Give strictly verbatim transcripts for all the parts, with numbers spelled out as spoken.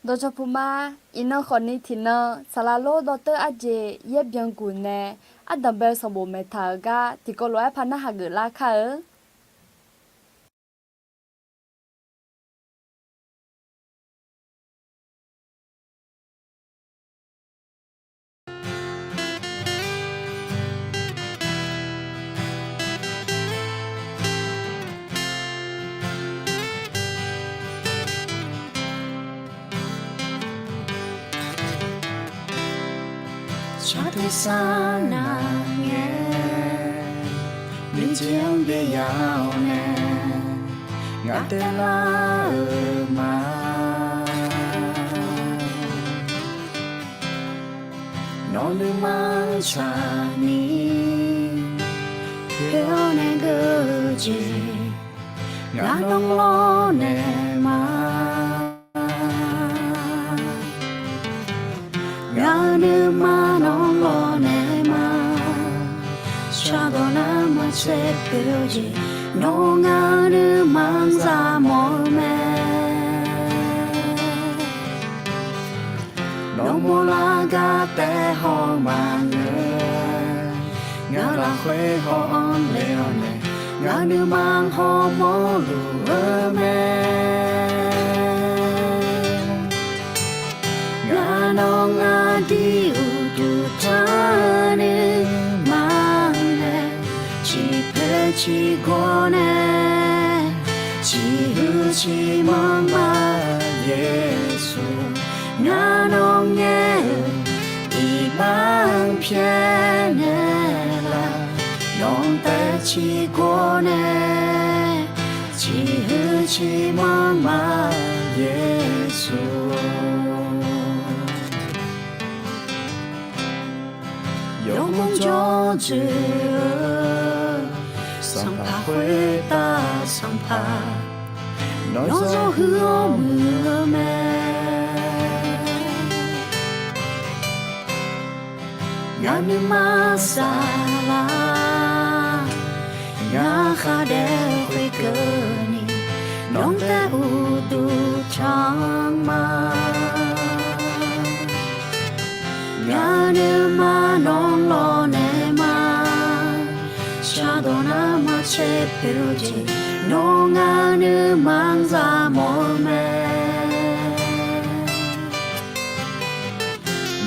Dawqcawq puq ma. Iqnan khawfni tiqnan saqlaq lor dawrteur arjeq yaer byanguq nae ardanq bae-eu sanqbof maeqtaq-euq gar tiqkawv lof-aer par narhaq geuflar kar-eu. Tsaq tersar nar ngae, nuijeq-anr byav-awr nae, ngaq taelar-eu ma. Nawq nuima tsaqni, poeq-awr nae geur-eu jeq, ngaq nawr lawrnaeq ma. Ngaq-euq nuima nawr lawrnaeq ma. Shardawq nar maqtser poeq-eu jeq, nawr ngaq-euq nuima-anr zaq mawf-eu mae. Nawr mawrlar gar taef haw maqngeur. Ngaq lafkhoer haw-anr le-awr nae, ngaq nuima hawmawr luf-eu mae. Ngaq nawq ngaq dir uqduq tanr nuima nae, ciqpoeq ciqgawr nae, ciqhuiq ciqmanr ma Yeqsur. Ngaq nawq ngaer-eu iqbax-anr pyaeqnaeq laf, nawq taef ciqgawr nae, ciqhuiq ciqmanr ma Yeqsur. Yawmuiq jawr dzoeq-eu Sanqpaq khoertav Sanqpaq, nawr zawr huiq-awr muiq-eu mae. Ngaq nuima saflar, ngaq khar daef khoerkeuvni, nawq taef uqduq tanr ma. Ngaq nuima nawr lawrnaeq ma. Shardawq nar maqtser poeq-eu jeq, nawr ngaq nuima-anr zaq mawf-eu mae.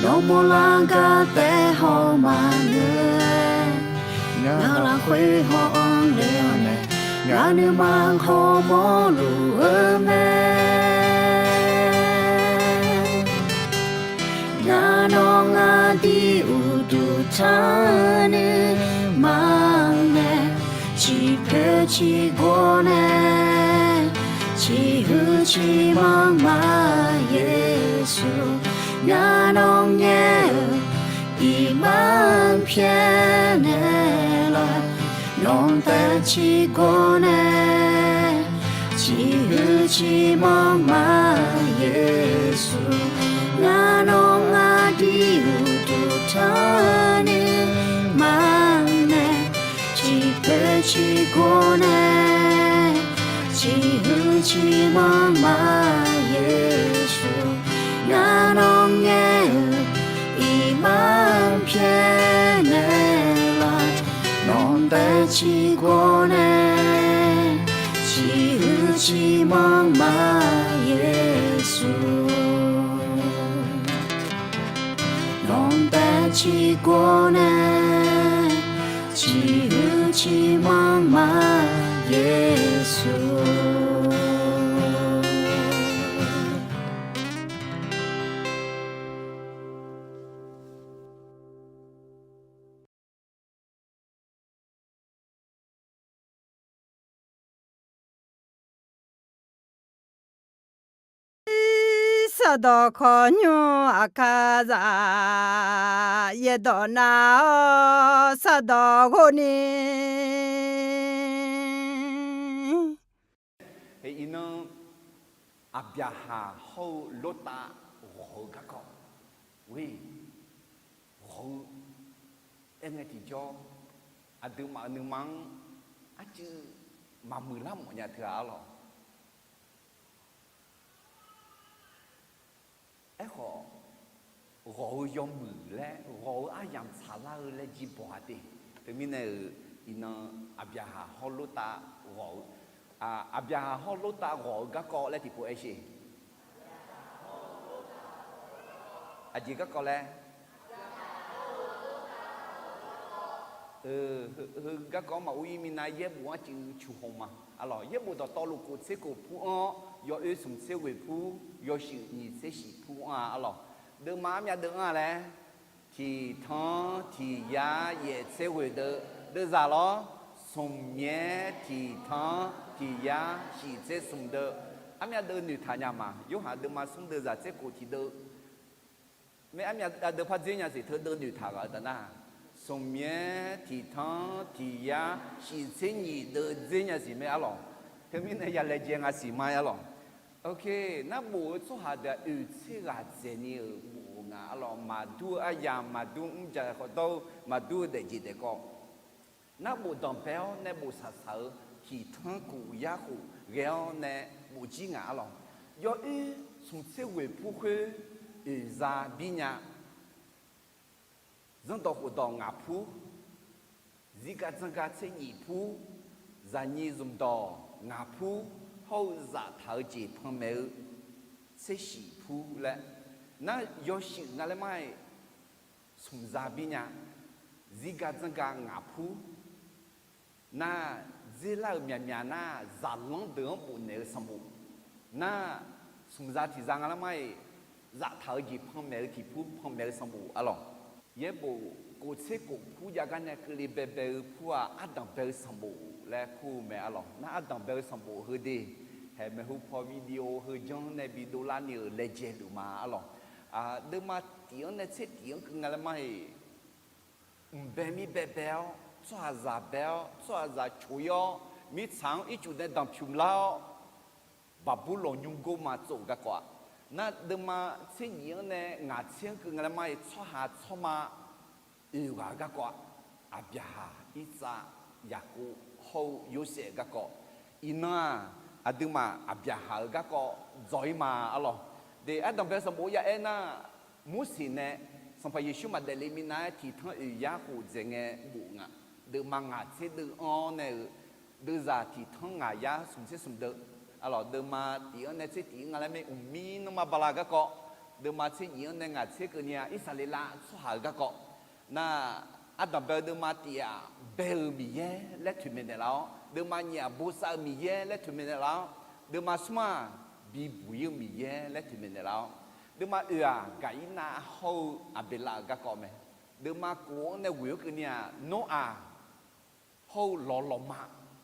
Nawr mawrlar gar taef haw maqngeur. Ngaq lafkhoer haw-anr le-awr nae, ngaq nuima hawmawr luf-eu mae. Ngaq nawq ngaq dir uqduq tanr nuima nae, ciqpoeq ciqgawr nae, ciqhuiq ciqmanr ma Yeqsur. Ngaq nawq ngaer-eu iqbax-anr pyaeqnaeq laf, nawq taef ciqgawr nae, ciqhuiq ciqmanr ma Yeqsur. Ngaq nawq ngaq dir uqduq tanr nuima nae, ciqpoeq ciqgawr nae, ciqhuiq ciqmanr ma Yeqsur. Ngaq nawq ngaer-eu iqbax-anr pyaeqnaeq laf, nawq taef ciqgawr nae, ciqhuiq ciqmanr ma Yeqsur. Nawq taef ciqgawr nae, ciqhuiq ciqmanr ma Yeqsur. Sardawq kawqnymr aqkar zaq, yaerdawq nav-awr sardawq ghov ni. Iqnan Aqbyaqhaq hawr-eu Lortav ghawq-eu garkawv, ghawq-eu aer ngae tiqjawr, aqduimaf-euq nuima-anr arcuiv maqmuiqlar mawf nya teu-aq arlawq. Aerkhawf, ghawq-eu yawmuiq laer ghawq-eu aryamq tsaqlar-eu laer jir bawq-a te. Teumirnae-euq iqnan Aqbyaqhaq hawr Lortav ghawq-eu, Aqbyaqhaq hawr Lortav ghawq-eu garkawv laer tiqpov aer sher. Aqjeq garkawv laer, heu garkawv-anr maqur-ir minav yaerbof-anr cuiv cuq haw ma. Arlawq, yaerbof dawqtawvluf kof tser kof pur-anr, yawoer smq tser ghoeq pur, yawshuif nyiq tser shif pur-anr-a. Arlawq, deuvma armyav deuv-anr-a laer, tiq tanr tiq yar yaef tser ghoeq deuv, deuvzaq lawr, smq nyaer tiq tanr tiq yar shif tser smq deuv, armyav deuv noeqtaq nya ma. Yorhaq deuvma smr deuvzaq tser kof tiq deuv, mae armyav deuv par dzer nya siq, teudeuv noeqtaq ghaq-eu taf nar, smq nyaer tiq tanr tiq yar shif tser nyiq deuv dzer nya siq mae. Arlawq, teumirnae ya laejae nga siq ma. Arlawq, ok, narbof-eu tsawrhaq deuq-aq oeq tser ghaq dzaeqni-euq bof-eu nga. Arlawq, maqdur-eu aryamq, maqdur mrjaq khawf dawr-eu, maqdur-eu daefjeq daefkawv, narbof danqbae-awr nae bof saqsaq-eu tiq tanr khof yar khof ghae-awr nae bof jir ngaq. Arlawq, yawoer smq tser ghoeq pur khoer oeq za bir nya. Zanrdawq khofdawq ngaq pur, zirgaq dzanrgaq tser nyif pur, zaqnyiq zmqdawq ngaq pur, hawr-eu zaftaq-eu jeq panmaeq-eu tser shif pur laer, nar yawshuif nga laer mar-iq smq za bir nya. Zirgaq dzanrgaq ngaq pur, nar dzerlar-euq myaqmyaq nar zaqlanr deuq-anr bofnaeq-eu sanqbof, nar smq za tiq za nga laer mar-iq zaftaq-eu jeq panmaeq-eu tiq pur, panmaeq-eu sanqbof. Arlawq, yaerbof kof tser kof pur jav gar nae keuvle baebae-eu pur-aq, ardanq bae-eu sanqbof laer kur-eu mae. Arlawq, nar ardanq bae-eu sanqbof heu de, haeq maeqhu paw video heu janr nae bi dovlar ni-euq laejae luf ma. Arlawq, deuvma tif-anr nae tser tif-anr keuv nga laer mar-iq, mqbae mir baebae-awr, tsawrhaqzaq bae-awr, tsawrhaqzaq coq-ir-awr, mirtsaq-anr ircuf nae danqpymq lar-awr, Baqburlawq nymrgor ma tsov-euq garkawv-aq, nar deuvma tser nyif-anr nae ngaq tser-anr keuv nga laer mar-iq tsawrhaq tsawrma oeq ghaq-eu garkawv-aq, Aqbyaqhaq, Irtsav, Yaqkov hawr-eu Yorsaev-euq garkawv, iqnan-aq, aqduimaf Aqbyaqhaq-euq garkawv dzaw-ir ma. Arlawq, de ardanq bae sanqbof ya aer nar, Morseq nae Sanqpaq Yeqsur maqdaef le minav-aer tiq tanr oeq yar khof dzaeq ngae bof nga. Deuvma ngaq tser deuv-anr nae-euq deuvzaq tiq tanr ngaq yar smq tser smq deuv. Arlawq, deuvma tif-anr nae tser tif-anr nga laer mae, mqmir nanrma bala garkawv. Deuvma tser nyif-anr nae ngaq tser keuvni-a, Irsaqleqlav tsawrhaq-euq garkawv. Nar, ardanq bae-eu deuvma tif-aq, bae-euq Miqyaer laer toeqmaeq naeqlaf-awr, deuvma nyif-aq, bosav-eu Miqyaer laer toeqmaeq naeqlaf-awr, deuvma smr-aq, bibuq-ir-eu Miqyaer laer toeqmaeq naeqlaf-awr, deuvma oeq-aq, Gaqirnav hawr-eu Aqbeqlav-euq garkawv mae. Deuvma kof-anr nae ghoeq-anr keuvni-aq, Noraq hawr-eu lawqlawqma,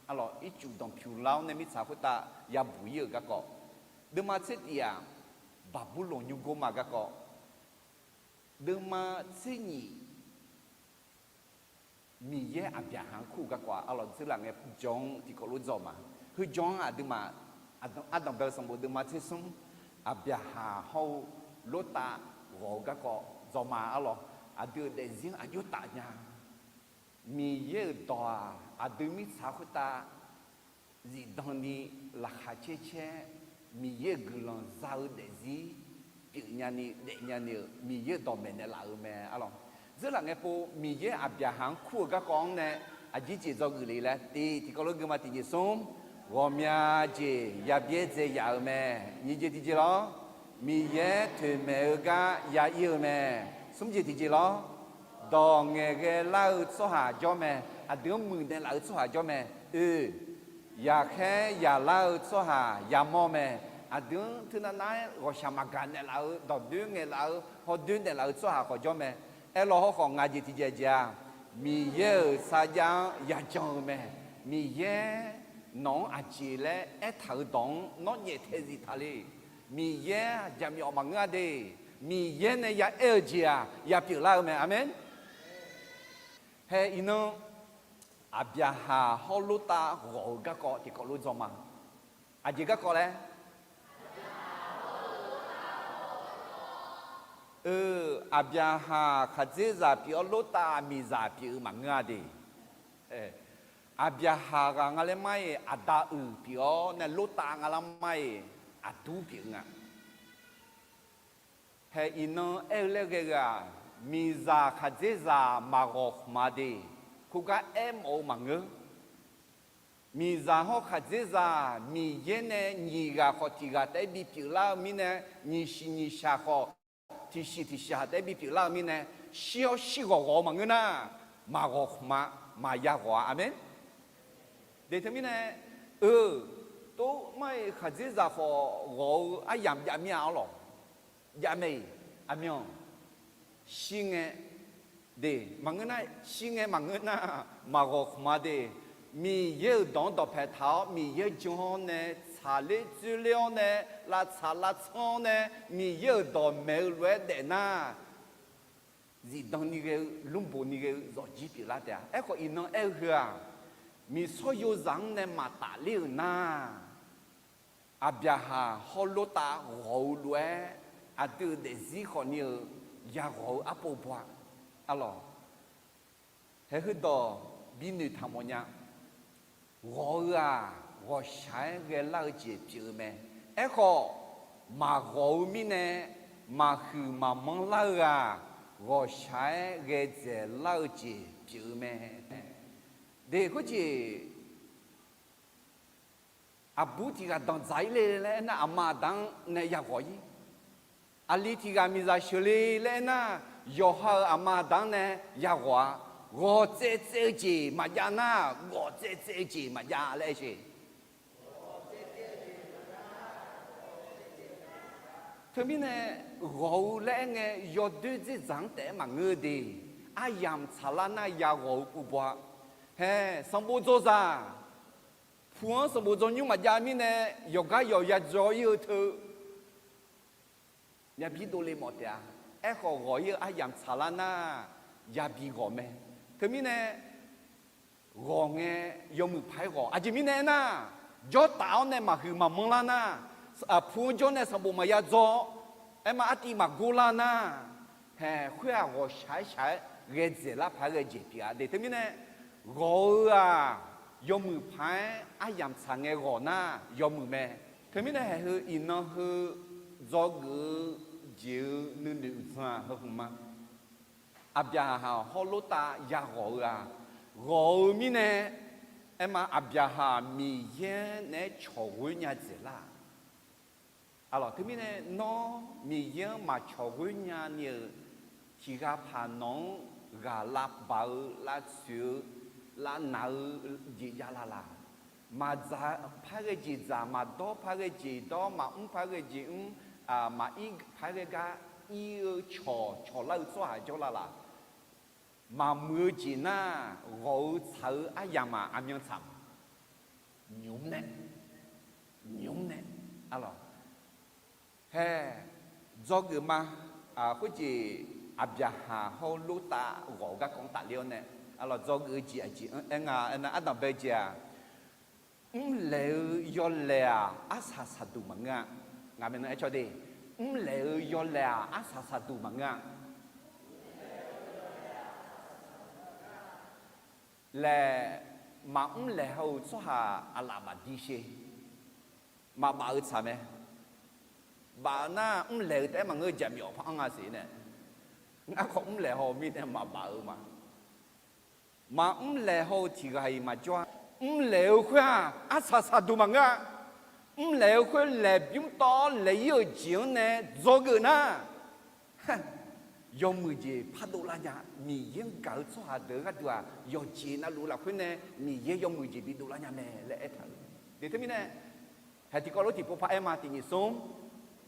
arlawq, ircuf danqpymq lar-awr nae mirtsaq khoertav yabuq-ir-euq garkawv. Deuvma tser tif-aq, Baqburlawq nymrgor ma garkawv. Deuvma tser nyif, Miqyaer Aqbyaqhaq-anr kur-eu garkawv-aq, arlawq, dzeurlaf ngae jawr-anr tiqkawv lof dzaw ma. Heujawr-anr aqduimaf ardanq bae-eu sanqbof deuvma tser smr, Aqbyaqhaq hawr-eu Lortav ghawq-eu garkawv dzaw ma. Arlawq, aqdui-euq daefzir-anr aqjox taf nya. Miqyaer-euq dawq-aq, aqdui mirtsaq khoertav zifdan ni laqkhaq caer caer, Miqyaer-euq guiqlanq za-eu daefzir pyeuf nyani daef nyani-euq Miqyaer-euq dawqmaeq naeqlaf-euq mae. Arlawq, dzeurlaf ngae pov Miqyaer Aqbyaqhaq-anr kur-eu garkawv-anr nae aqjeq jeq dzawgeuf le laer, tiq tiqkawv lof gui ma. Tiq jeq smr, ghawqmya jeq yabyaer dzae yaf-euq mae. Nyiq jeq tiq jeq lawr, Miqyaer toeqmaeq-eu gar ya ir-eu mae. Smr jeq tiq jeq lawr, dawq ngaeqghae lar-eu tsawrhaq jawr mae. Aqdui-anr muiqdzaeq laf-eu tsawrhaq jawr mae. Oe, yaqkhaer yaqlar-eu tsawrhaq yamawr mae. Aqdui-anr teunav nav-aer ghawqshaq maqgaq naeqlaf-eu, dawqdoer ngaeqlaf-eu, hawdoer naeqlaf-eu tsawrhaq khawf jawr mae. Aerlawr hawrkhawf, ngaq jeq tiq jeq jeq-aq, Miqyaer-euq sarjax-anr yajan-eu mae. Miqyaer nawq-anr aqjeq laer aertaq-euq dawq-anr nawr nyaeftaeq zif taq le. Miqyaer jaqmyawf maqngeur-a de. Miqyaer nae ya aer-eu jeq-aq, ya pyeuflar-eu mae. Aqmeq. Hae iqnan, Aqbyaqhaq hawr Lortav ghawq-eu garkawv tiqkawv lof dzaw ma. Aqjeq garkawv laer, eu, Aqbyaqhaq khaqdzerzaq pyeuf-awr Lortav miqzaq pyeuf-eu maqngeur-a de. Aqbyaqhaq ghaq nga laer mar-iq aqda uiq pyeuf-awr nae Lortav nga laer mar-iq aqdur pyeuf-eu nga. Hae iqnan aer-eu laer ghae-eu-aq, miqzaq khaqdzerzaq maqghawq khmq-a de, khoergar aermawf-eu maqngeur. Miqzaq hawr khaqdzerzaq Miqyaer nae nyiq ghaq khawf tiq ghaq taef-aer bipyeuf lar-eu mirnae, nyiq shiq nyiq shaq khawf tiq shiq tiq shaq taef-aer bipyeuf lar-eu mirnae, shir-awr shir ghawq ghawq-eu maqngeur nar, maqghawq khmq-a, maqya ghawq-a. Aqmeq. De teumirnae, eu, tov mar-iq khaqdzerzaq khawf ghawq-eu aryamq jav mir-a arlawq. Jav mae-iq, aqmyanq, shir ngae, de, maqngeur nar, shir ngae maqngeur nar, maqghawq khmq-a de. Miqyaer-euq dawq-anr dawqpae taq-awr, Miqyaer jan-awr nae, tsaqler dzoerler-awr nae, lavtsaq lavtsanr-awr nae, Miqyaer-euq dawq maeq-eu lof-aer daef nar, zifdan ni ghae-eu, lmrboq ni ghae-eu zawqjir pyeuflar taef-a. Aerkhawf, iqnan aer-eu heu-aq, miqsawr yozaq-anr nae maqtafler-euq nar, Aqbyaqhaq hawr Lortav ghawq-eu lof-aer, aqdui-euq daefzir khawf ni-euq yaghawq-eu arpov baw-a. Arlawq, haeq heudawq binoeq taq mawf nya. Ghawq-eu-aq, ghawqshaq-aer ghaelar-eu jeq pyeuf-eu mae. Aerkhawf, maqghawq-eu mirnae maqhuiq maqmanr lar-eu-aq, ghawqshaq-aer ghae dzaeqlar-eu jeq pyeuf-eu mae. De khoerjeq, aqbur tiq ghaq danqdzaq-ir le laer aernar, aqma aqda-anr nae yaghawq-ir. Aqli tiq ghaq miqzaq sheuqle laer aernar, yawqha-euq aqma aqda-anr nae yaghawq-a. Ghawq tsaev tsaev-eu jeq maqjav nar, ghawq tsaev tsaev-eu jeq maqjav laer aer sheq. Teumirnae, ghawq-eu laer aer ngae, yawdoer dzerdzaq-anr taef-aer maqngeur de. Aryamq tsaqlar nar yaghawq-eu pov baw-a. Hae, sanqbof dzawzaq, pu-anr sanqbof dzawnymr maqjav mirnae, yawqgar yawq yadzaw-ir-eu teu yabi dovle mawf taef-a. Aerkhawf, ghawq-ir-eu aryamq tsaqlar nar, yabi ghawq mae. Teumirnae, ghawq ngae, yawmuiq paq-aer ghawq. Aqjeq mirnae aernar, jawrtaf-awr nae maqhuiq maqmanr lar nar, pu-anr jawr nae sanqbof maqya dzaw, aerma artiv maqgor lar nar, hae, khoer-aq, ghawqshaq-aer shaq-aer ghae dzaeqlar paq-aer ghae jeq pyeuf-a de. Teumirnae, ghawq-eu-aq, yawmuiq paq-aer aryamq tsaq ngae ghawq nar, yawmuiq mae. Teumirnae, haeq heu iqnan heu dzawgeuf-eu jeq-eu nuinoeq uqdzan-aq heu hmq ma. Aqbyaqhaq hawr Lortav yaghawq-eu-aq, ghawq-eu mirnae, aerma Aqbyaqhaq Miqyaer naeq-aer cawqghoer nya dzaeqlar-aq. Arlawq, teumirnae nawr Miqyaer-anr maqcawq ghoer nyani-euq tiq ghaq paq nawq-anr ghaq lavbaq-eu, lavtsoeq-eu, lavnaq-eu jeq jav la laq? Maqdzaq paq-aer ghae jeq dzaq, maqdawr paq-aer ghae jeq dawr, maqmr paq-aer ghae jeq mr, maqir paq-aer ghae gar ir-eu cawq cawqlar-eu tsawrhaq jawr la laq? Maqmuiq-eu jeq nar, ghawq-eu tsaq-eu aryamq-aq, aqmyan tsaq ma. Nymq mr nae, nymq mr nae, arlawq. Hae, dzawgeuf ma. Khoerjeq Aqbyaqhaq hawr-eu Lortav ghawq-eu garkawv-anr tafler-awr nae, arlawq, dzawgeuf-eu jeq aqjeq-anr aer nga aernar, ardanq bae jeq-aq, mrlaeq-eu yawlaeq-aq, arsaq saqduq maqngeur-a. Ngaq maeqnan aer cawq de, mrlaeq-eu yawlaeq-aq, arsaq saqduq maqngeur-a. Laeq, maqmr laeq haw-euq tsawrhaq aqlaf maqdi sher. Maqbaf-eu tsaq mae. Baf nar mrlaeq-eu taef-aer maqngeur, jaqmyawf par-anr nga siq nae. Ngar khawf mrlaeq haw-eu mirnae maqbaf-eu ma. Maqmr laeq haw-eu tiq ghaq-iq maqjawr-a. Mrlaeq-eu khoer-aq, arsaq saqduq maqngeur-a. Mrlaeq-eu khoer laeq bymr tawv-awr laeq-ir-euq jeq-anr nae dzawgeuf nar, yawmuiq jeq pardov lar nya. Miqyaer-anr gaq-eu tsawrhaq deuq-eu gharduq-aq, yawqjeq navluf lafkhoer nae Miqyaer yawmuiq jeq bidov lar nya mae laer aertaq-euq. De teumirnae, haeq tiqkawv lof tiqpov par-aer ma, tiq nyiq smr,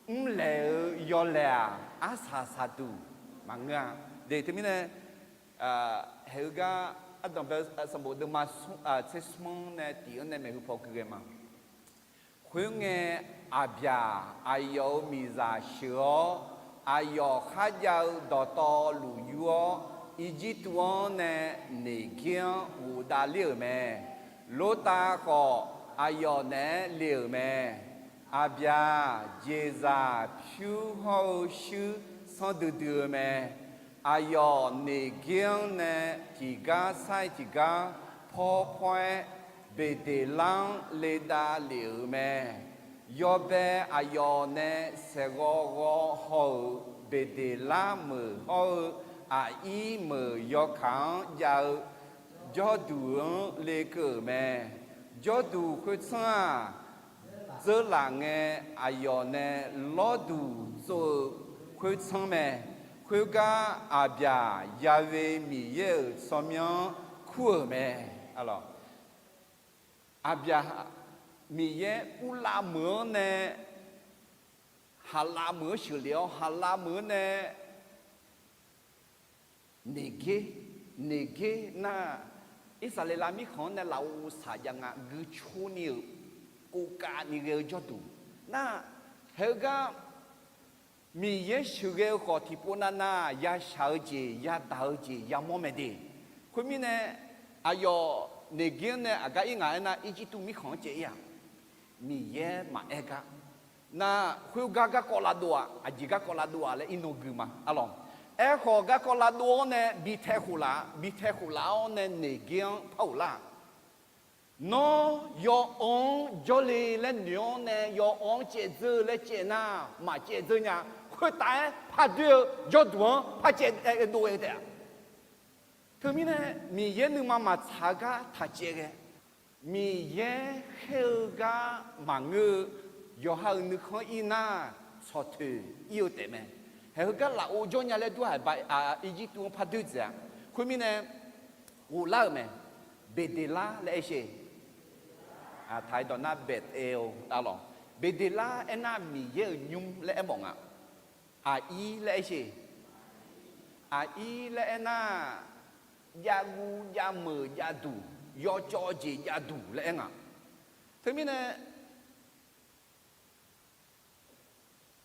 mrlaeq-eu yawlaeq-aq, arsaq saqduq maqngeur-a. De teumirnae, haeq-eu gar ardanq bae sanqbof deuvma tser smr-anr nae tiq-anr nae maeqhu paw gui ghae ma. Khoerngae, Aqbyaq aqyawf-euq miqzaq sheuq-awr, aqyawf kharjav-eu dawqtawvluf yur-awr, Irjirtuv-anr nae Neqgir-anr ghofdav ler-euq mae. Lortav khawf, aqyawf naeq-aer le-euq mae. Aqbyaq jeqzaq pyur hawr-eu shuir sanrdui dui-eu mae. Aqyawf Neqgir-anr nae tiqgar sar-iq tiqgar pawr pawr-aer, Beqdeqlar-anr ledav lef-euq mae. Yawbae aqyawf nae saeqghawv ghawv haw-euq Beqdeqlar meuq hawr-eu aqir meuq yawkaq-anr jav-eu jawrduq-anr lekeuv-euq mae. Jawrduq khoertsanr-aq, dzeurlaf ngae aqyawf nae lawrduq tsov-eu khoertsanr mae. Khoergar Aqbyaq Ya'we Miqyaer-euq tsawrmyanr-anr kur-euq mae. Aqbyaq Miqyaer uvlav meuq-anr nae, haqlav meuq-anr sheuqlef-awr, haqlav meuq-anr nae Neqger, Neqger nar, Irsaqleqlav mirkhanq-anr nae lafov saq jav nga, guicorni-euq kovkavni ghae-eu jawrduq nar, haeq-eu gar Miqyaer sheuqghae-eu khawf tiqpov navnav yashaq-eu jeq, yadaq-eu jeq yamawr mae de. Khoermirnae, aqyawf Neqger-anr nae aqgar ir ngaq aernar, Irjirtuv mirkhanq-anr caev ir-aq, Miqyaer maqaer gar nar, khoergar garkawv lavdov-aq, aqjeq garkawv lavdov-aq laer irnawr gui ma. Arlawq, aerkhawf garkawv lavdov-awr nae bi tae khof laf, bi tae khof laf-awr nae Neqger-anr par ghoflar-aq, Nawr yawawv-anr jawrle laer noeq-awr nae yawawv-anr caevdzeur laer caev nar, maqcaevdzeur nya. Khoertav-aer pardoer-eu jawrduq-anr par caev dov-aer taef-a. Teumirnae Miqyaer nuima maqtsaq-eu gar taq caev ghae, Miqyaer khaer-eu gar maqngeur-eu yawqha-euq nuikhanr ir nar, tsawqtoeq ir-eu taefmae. Haeq heugar lafov jawr nya laer dur-aq, Irjirtuv-anr pardoer dzaeq-a. Khoermirnae ghoflar-euq mae. Beqdeqlar laer aer sher. Taq-aer dawq nar Baeq-eu arlawq. Beqdeqlar aernar Miqyaer-euq nymr laer aermawf nga. Aqir laer aer sher. Aqir laer aernar, javguv javmeuq javduq, yawcawv jeq javduq laer aer nga. Teumirnae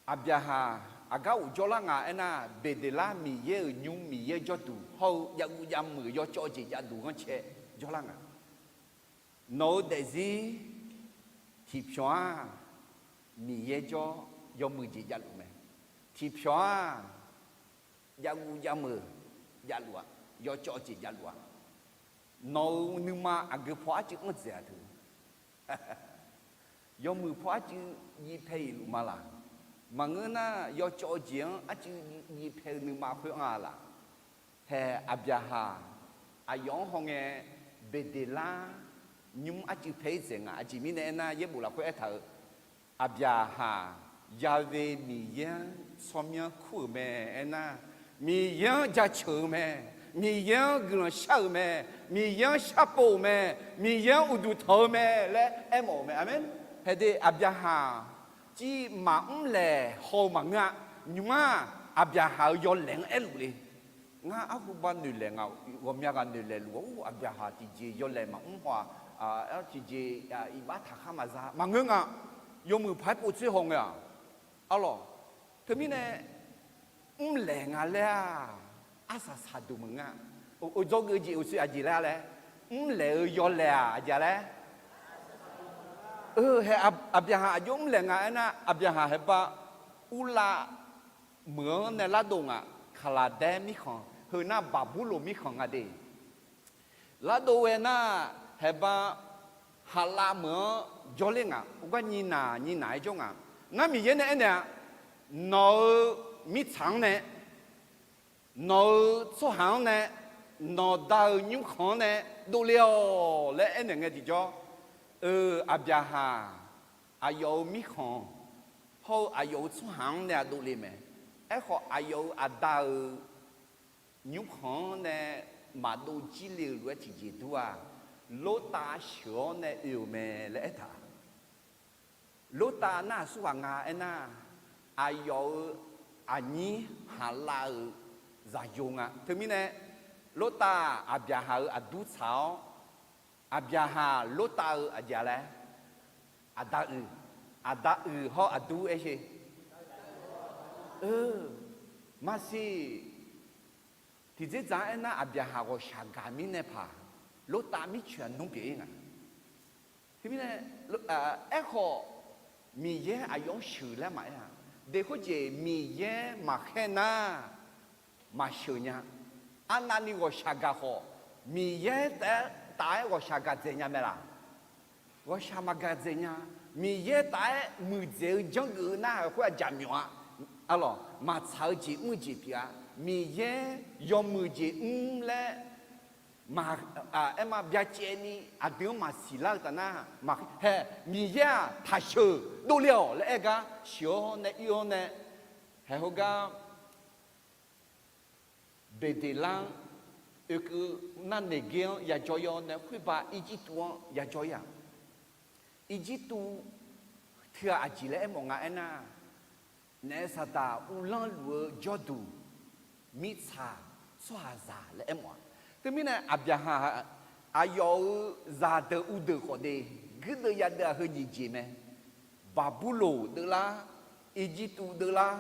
Aqbyaqhaq aqgar uq jawrlar nga aernar, Beqdeqlar Miqyaer-euq nymr, Miqyaer jawrduq hawr-eu javguv javmeuq yawcawv jeq javduq ghanrcae jawrlar nga. Nawq-eu daefzir tiqpyawq-aq, Miqyaer jawr yawmuiq jeq javluf mae. Tiqpyawq-aq, javguv javmeuq javluf-aq, yawcawv jeq javluf-aq, nawq-euq nuima aqgeu paw arcuiv anr dzaeq-aq teu. Yawmuiq paw arcuiv jiv pae-iq luf ma laq. Maqngeur nar, yawcawv jeq-anr arcuiv jiv pae-eu nuima khoer anr-a laq. Haeq Aqbyaqhaq aqyawf-anr hawngae Beqdeqlar nymr arcuiv pae-ir dzaeq nga. Aqjeq mirnae aernar, yaerbof lafkhoer aertaq-euq, Aqbyaqhaq Ya'we Miqyaer-anr tsawrmyanr kur-euq mae. Aernar, Miqyaer-anr jaceuq-eu mae, Miqyaer-anr guiqlanq shar-euq mae, Miqyaer-anr sharpov-euq mae, Miqyaer-anr uqduq tanq-eu mae laer aermawf-euq mae. Aqmeq. Haeq de Aqbyaqhaq civ maqmr laeq haw-eu maqngeur-a. Nymr-aq, Aqbyaqhaq-euq yawlaeq-anr aerluf le. Ngar arhuba noeqlaeq nga, ghawqmya ghaq noeqlaeq luf-awr, Aqbyaqhaq tiqjeq yawlaeq maqmr haw-aq, tiqjeq iqbax taqkhar maqza maqngeur nga. Yawmuiq paq-aer povtsoer haw ngae-aq, arlawq. Teumirnae mrlaeq nga laer-aq, arsaq saqduq meuq nga. Dzawgeuf jeq uqshoe aqjeq laer-a laer, mrlaeq-eu yawlaeq-aq aqjeq-a laer. Haeq Aqbyaqhaq aqjox mrlaeq nga aernar, Aqbyaqhaq haeqba urlav meuq-anr nae lardov ngaq. Kaqlaqdaer mirkhanq, heu nar Baqburloq mirkhanq nga de. Lardov ghae nar, haeqba haqlav meuq-anr jawrler ngaq. Khoergar nyiq naq nyiq naq-aer jawr ngaq. Nar Miqyaer nae aernaeq-a, nawq-euq mirtsaq-anr nae, nawq-euq tsawrhaq-anr nae, nawqda-euq nymrkhanq-anr nae dovle-awq laer aernaeq ngae tiqjawr, eu, Aqbyaqhaq aqyawf-euq mirkhanq hawr-eu aqyawf-euq tsawrhaq-anr nae aqdov le mae. Aerkhawf, aqyawf-euq aqda-euq nymrkhanq-anr nae maqdov jir le-euq lof-aer tiqjeq dur-aq, Lortav sheuq-awr nae oe-euq mae laer aertaq. Lortav nar aqsurghaq nga aernar, aqyawf-euq aqnyir haqlav-euq zaqyo nga. Teumirnae, Lortav-aq Aqbyaqhaq-euq aqdur tsaq-awr, Aqbyaqhaq Lortav-eu aqjeq laer, aqda uiq, aqda uiq hawr aqdur aer sher. Maqsiq, tiqdzerdzaq-anr aernar, Aqbyaqhaq ghawqshaq gaq mirnae paq, Lortav mircoeq aqnmr pyeuf-ir nga. Teumirnae, aerkhawf, Miqyaer aqyawf-anr sheuq laer maqaer-a. Deq khoerjeq Miqyaer maqkhaer nar, maqsheuq nya. Arnavni ghawqshaq gaq khawf, Miqyaer taef-aer taf-aer ghawqshaq gaq dzaeq nya mae laq? Ghawqshaq maqgaq dzaeq nya. Miqyaer taf-aer muiqdzaeq-eu janrgeuf-eu nar-euq khoer-aq jaqmyawf-a. Arlawq, maqtsaq-eu jeq mr-eu jeq pyeuf-a. Miqyaer yawmuiq jeq mr laer maq, aer ma byacaevni aqdui-anr maqsiq lar-eu taf nar, maq, hae, Miqyaer-aq taqsheuq dovle-awq laer aer gar sheuq-awr nae ir-awr nae, haeq heugar Beqdeqlar-anr oekeuv nar, Neqgaer-anr yajawr ir-awr nae, khoerba Irjirtuv-anr yajawr ir-aq. Irjirtuv teughaq aqjeq laer aermawf nga aernar, naef Saqdaq uvlanr luf-eu jawrduq, mirtsaq tsawrhaqzaq laer aermawf-a. Teumirnae Aqbyaqhaq aqyawf-euq zaqdeuq uvdeuq khawf de, guirdeuv yadeuv-aq heu nyiq jeq mae. Baqburloq deuvlar, Irjirtuv deuvlar,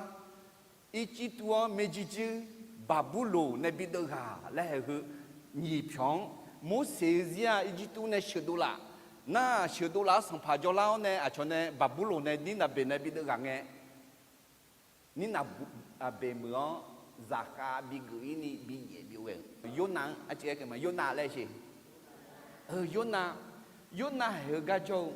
Irjirtuv-anr maerjuir juir, Baqburloq nae bideuv ghaq laer haeq heu nyiq pyawq-anr, Morseq-eu zir-aq Irjirtuv nae sheuqdov laf, nar sheuqdov laf-awr sanqpaq jawrlar-awr nae aqcawq nae Baqburloq nae Nirnaqbeq nae bideuv ghaq ngae, Nirnaqbeq meuq-anr zaqkhav bigeuf ir ni binyaef byov ghae-euq Yornav-anr arciv aer keuv ma, Yornav laer sheq. Yornav, Yornav haeq-eu gar jawr-eu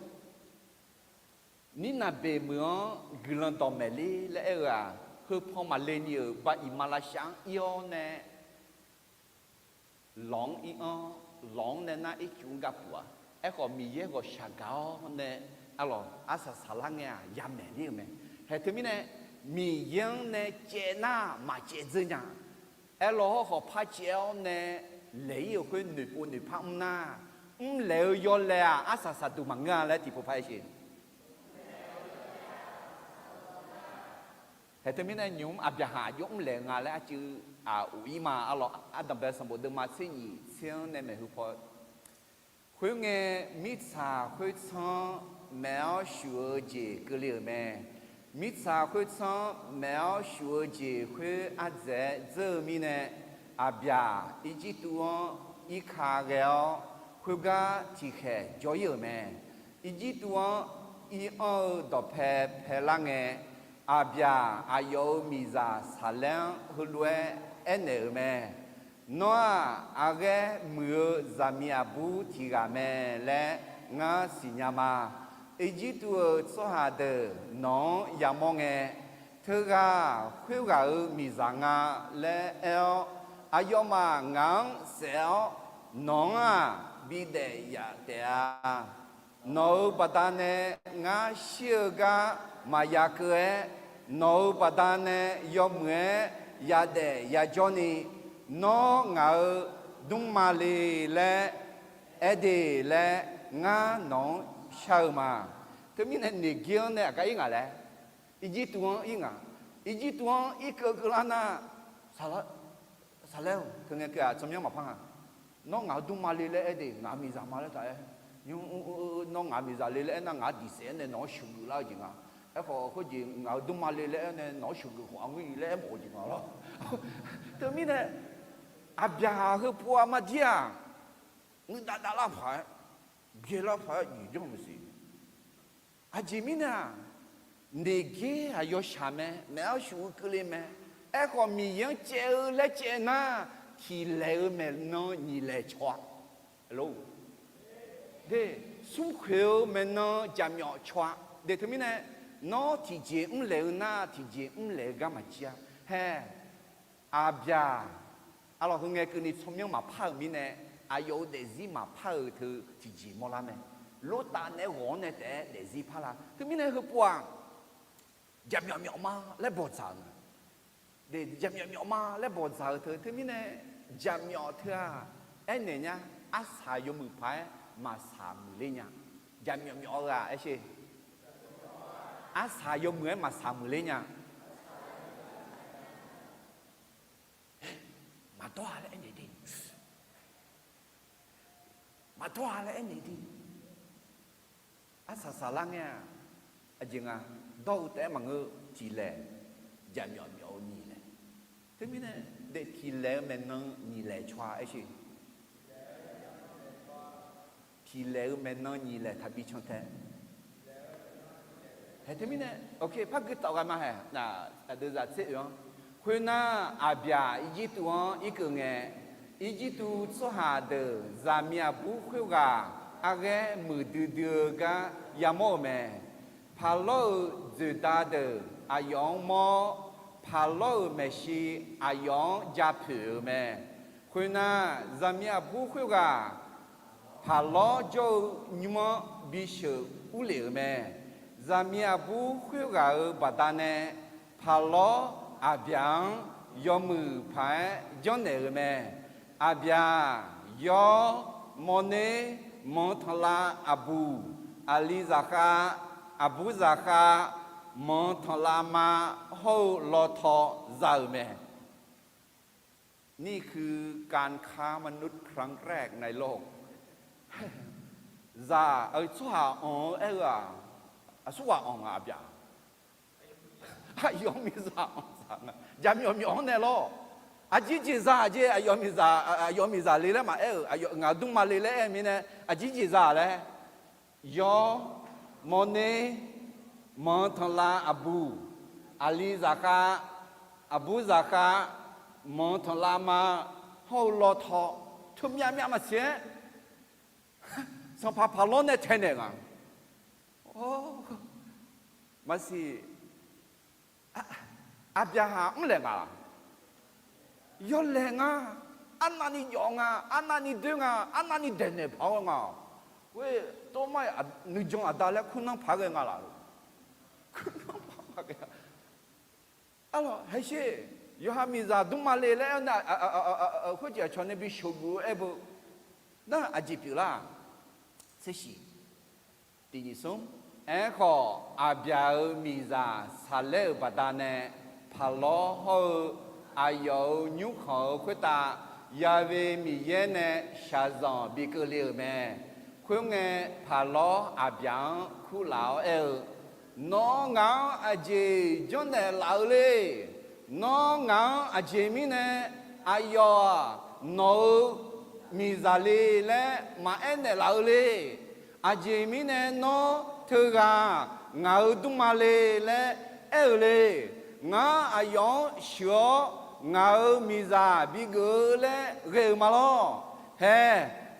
Nirnaqbeq meuq-anr guiqlanq dawqmaeq ler laer aer-eu-aq, heu paw maqle ni-euq ba iq ma lavshav-anr ir-awr nae, lawq-anr ir-anr, lawq-anr nae nar ircuf-anr gar puq-a. Aerkhawf Miqyaer ghawqshaq gaq-awr nae, arlawq arsaq saqlar ngae-aq yamaeq ler-eu mae. Haeq teumirnae Miqyaer-anr nae caev nar maqcaev dzeur nya. Aerlawq hawrkhawf par caev-awr nae laeq ir-euq khoer noeqpov noeqpar mr nar, mrlaeq-eu yawlaeq-aq arsaq saqduq maqngeur-a laer tiqpov par aer sheq. Haeq teumirnae nymq-mr Aqbyaqhaq aqjox mrlaeq-eu nga laer arcuiv aq of ir ma. Arlawq ardanqbae sanqbof deuvma tser nyiq tser-anr nae maeqhu paw Khoerngae, mirtsaq khoertsanr-anr maeq-awr shuf-eu jeq keuvle-euq mae. Mirtsaq khoertsanr-anr maeq-awr shuf-eu jeq khoer ardzaeq-aer dzeur-eu mirnae, Aqbyaq Irjirtuv-anr irka ghae-awr, khoergar tiqkhaeq jawr ir-euq mae. Irjirtuv-anr ir-anr-eu dawqpae paelar ngae, Aqbyaq aqyawf-euq miqzaq Saqlaer-anr heulof-aer aernaeq-euq mae. Nawr-aq, arghaer muiq-eu zaqmiq aqbur tiq ghaq mae laer ngar siqnya ma. Irjirtuv-euq tsawrhaq deuq nawq-anr yamawr ngae, teughaq khoerghaq-euq miqzaq nga laer aer-awr, aqyawfmaf ngaq-anr saef-awr, nawq-anr-aq bidaef yaf taef-a. Nawq-euq baqdanae ngar shir-eu gar maqya keuv-aer, nawq-euq baqdanae yawmuiq-aer yadaef yajawr ni, nawr ngaq-euq dmrma le laer aer de laer ngar nawq-anr shar-eu ma. Teumirnae Neqgaer-anr nae aqgar ir ngaq laer, Irjirtuv-anr ir ngaq. Irjirtuv-anr irkeuv keuvlar nar, Saqlaer-or, teungae keuv-aq tsawrmyanr maqpar nga. Nawr ngaq-euq dmrma le laer aer de, ngaq-euq miqzaq ma laer taq aer. Nawr ngaq-euq miqzaq le laer aernar, ngaq-anr diqsaef-aer nae nawq-anr sheuqgeuf lar-eu jeq nga. Aerkhawf khoerjeq ngaq-euq dmrma le laer aernae nawq-anr sheuqgeuf khawf arngeur-i laer aermawf-eu jeq nga lawr. Teumirnae, Aqbyaqhaq heupov-a maqdir-aq, nuidav davlar paq-aer, byaelar paq-aer nyiq janr maqsiq. Aqjeq mirnae-aq, Neqgaer-aq yawshaq mae, maeq-awr shuf-eu keuvle mae. Aerkhawf Miqyaer-anr caev-eu laer caev nar, tiq laeq-eu maeqnan nyiq laeq caw-a. Alo, de, smrkhoeq-eu maeqnan jaqmyawf caw-a. De teumirnae, nawr tiqjeq mrlaeq-eu nar tiqjeq mrlaeq-eu gar maqjir-a. Hae, Aqbyaq, arlawq heu ngae keuvni tsawrmyanr maqpar-euq mirnae, aqyawf-euq daefzir maqpar-euq teu tiqjeq mawrlar mae. Lortav naeq-aer ghawq-anr nae taef-aer daefzir parlar. Teumirnae heupov-aq, jaqmyawf myawf ma laer bawqdzaq-euq nga. De, jaqmyawf myawf ma laer bawqdzaq-euq teu teumirnae, jaqmyawf teu-aq, aernaeq nya, arsaq yawmuiq paq-aer maqsaq muiqler nya. Jaqmyawf myawf-eu ghaq aer sher. Arsaq yawmuiq-aer maqsaq muiqler nya. Maqdawr-a laer aernaeq de. Maqdawr-a laer aernaeq de. Arsaq saqlar ngae-aq, aqjeq nga, dawr-eu taef-aer maqngeur, tiq laeq, jaqmyawf myawf-eu nyiq laeq. Teumirnae, daef tiq laeq-eu maeqnan nyiq laeq caw-a aer sher. Tiq laeq-eu maeqnan nyiq laeq taqbi can tae. Hae teumirnae, ok, par gui tawf ghae ma hae. Aqdui zaq tser oe-anr, khoernar, Aqbyaq Irjirtuv-anr irkeuv ngae, Irjirtuv tsawrhaq deuq zaqmiq aqbur khoerghaq arghaer muiqdui dui-eu gar yamawr-euq mae. Paqlawr-euq dzoeqda deuq aqyawf-anr mawr-awr, paqlawr-euq maeqshi aqyawf-anr ja poeq-euq mae. Khoernar, zaqmiq aqbur khoerghaq paqlawr jawr-eu nymr-anr bisheuq urlef-euq mae. Zaqmiq aqbur khoerghaq-euq baqdanae paqlawr Aqbyaq-anr yawmuiq paq-aer janrnaeq-euq mae. Aqbyaq, yawr, mawrner, manq tanqlav aqbuq, aqli zaqkhav, aqbur zaqkhav, manq tanqlav ma hawr-eu lawtaw za-euq mae. นี่คือการค้ามนุษย์ครั้งแรกในโลก Zaq-eu tsawrhaq anq-eu aer-eu-aq, aqsurghaq anq nga Aqbyaq. Aqyawf miqzaq anq zaq nga. Jaqmyawf myawf-anr nae lawr. Aqjeq jeq za jeq aqyawf miqzaq, aqyawf miqzaq le laer maqaer-euq, ngaq dmrma le laer aer-eu mirnae, aqjeq jeq za laer. Yawr, mawrner, manq tanqlav aqbuq, aqli zaqkhav, aqbur zaqkhav, manq tanqlav ma hawr-eu lawtaw, teumyav myav maqsiq-aer, sanqpaq paqlawr nae taenaeq nga. Maqsiq, Aqbyaqhaq mrlaeq nga laq? Yawlaeq nga. Arnavni jawf nga, arnavni doer nga, arnavni daeqnaeq paq-awr nga. Khoer tov mar-iq nuijan aqda laer kurnan paq ghae nga laq? Kurnan paq ghae. Arlawq, haesher, yawqha miqzaq dmrma le laer aer-awr nae, khoerjeq aqcawq nae bi sheuqguf-eu aer beu. Nar aqjeq pyeuflar? Tsershiq, tiq nyiq smr. Aerkhawf, Aqbyaq-euq miqzaq saqlaer-euq baqdanae, paqlawr hawr-eu aqyawf-euq nymrkhanq-euq khoertav Ya've Miqyaer nae shaqzanq bi keuvle-euq mae. Khoerngae, paqlawr Aqbyaq-anr kurlaf-awr aer-eu, Nawr ngaq-anr aqjeq janrnaeq laf-eu le. Nawr ngaq-anr aqjeq mirnae aqyawf-aq nawq-euq miqzaq le laer maqaer naeqlaf-eu le. Aqjeq mirnae nawr teughaq ngaq-euq dmrma le laer aer-eu le. Ngar aqyawf-anr sheuq-awr ngaq-euq miqzaq bigeuf-eu laer ghae-euq ma lawr. Hae,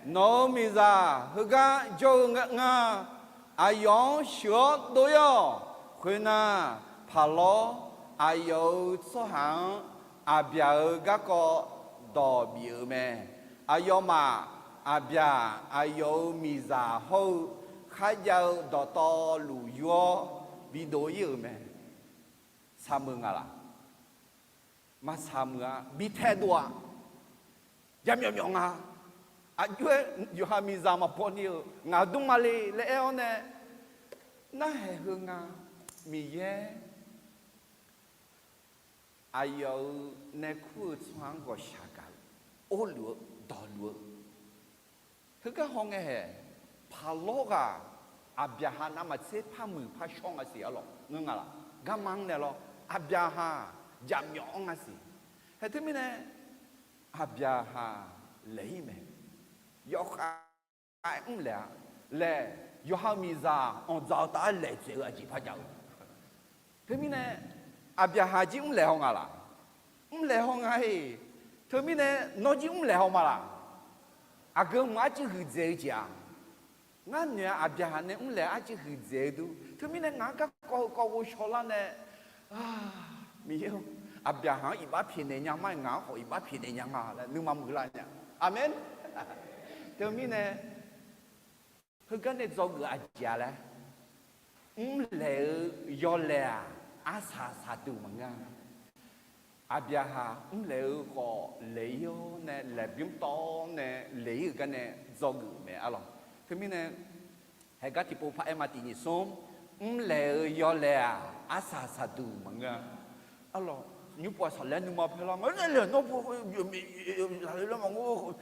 nawq-euq miqzaq heugar jawr-eu nga. Aqyawf-anr sheuq-awr dov-ir-awq. Khoernar, paqlawr aqyawf-euq tsawrhaq-anr Aqbyaq-euq garkawv dawq bif-euq mae. Aqyawfmaf Aqbyaq aqyawf-euq miqzaq hawr-eu kharjav-eu dawqtawvluf yur-awr bidov-ir-euq mae. Saqmeuq nga laq? Maqsaq meuq-a, bi taedov-a. Jaqmyawf myawf nga. Aqjox-aer yawqha miqzaq maqbaw ni-euq ngaq dmrma le laer aer-awr nae, narhaq heu nga. Miqyaer aqyawf-euq nae kur-eu tsawrhaq-anr ghawqshaq gaq-eu, orluf-eu, dawqluf-eu. Heugar hawngae hae, paqlawr ghaq Aqbyaqhaq navmaqtser par muiq par shawr nga siq arlawq, ngeur nga laq? Garma-anr nae lawr, Aqbyaqhaq jaqmyawf-anr nga siq. Hae teumirnae, Aqbyaqhaq laeq-ir mae. Yawkhav-aer mrlaeq-a laer, yawqha-euq miqzaq anqdzaq-eu taf-aer laeq dzaeq-eu aqjeq par jav-eu. Teumirnae, Aqbyaqhaq jir mrlaeq haw nga laq? Mrlaeq haw nga-iq. Teumirnae nawr jir mrlaeq haw ma laq? Aqgeu mq arcuiv huiqdzaeq-eu jeq-aq, ngar noeq-a, Aqbyaqhaq nae mrlaeq arcuiv huiqdzaeq-eu dur. Teumirnae ngaq-anr garkawv heukawv ghovshaw lar nae, Miqyaer-or, Aqbyaqhaq-anr iqbax pyaeqnaeq nya ma-iq, ngaq-anr khawf iqbax pyaeqnaeq nya nga laer nuima muiqlar nya. Aqmeq. Teumirnae, heugar nae dzawgeuf-eu aqjeq-a laer, mrlaeq-eu yawlaeq-aq, arsaq saqduq maqngeur-a. Aqbyaqhaq mrlaeq-eu khawf laeq-ir-awr nae, laeqbymr tawv-awr nae laeq-ir-euq gar nae dzawgeuf mae arlawq. Teumirnae, haegar tiqpov par-aer ma tiq nyiq smr, mrlaeq-eu yawlaeq-aq, arsaq saqduq maqngeur-a. Arlawq, nymr pov-aq saqlaer nuima paerlar nga, laer nawr pov, zaqle laer maqngeur,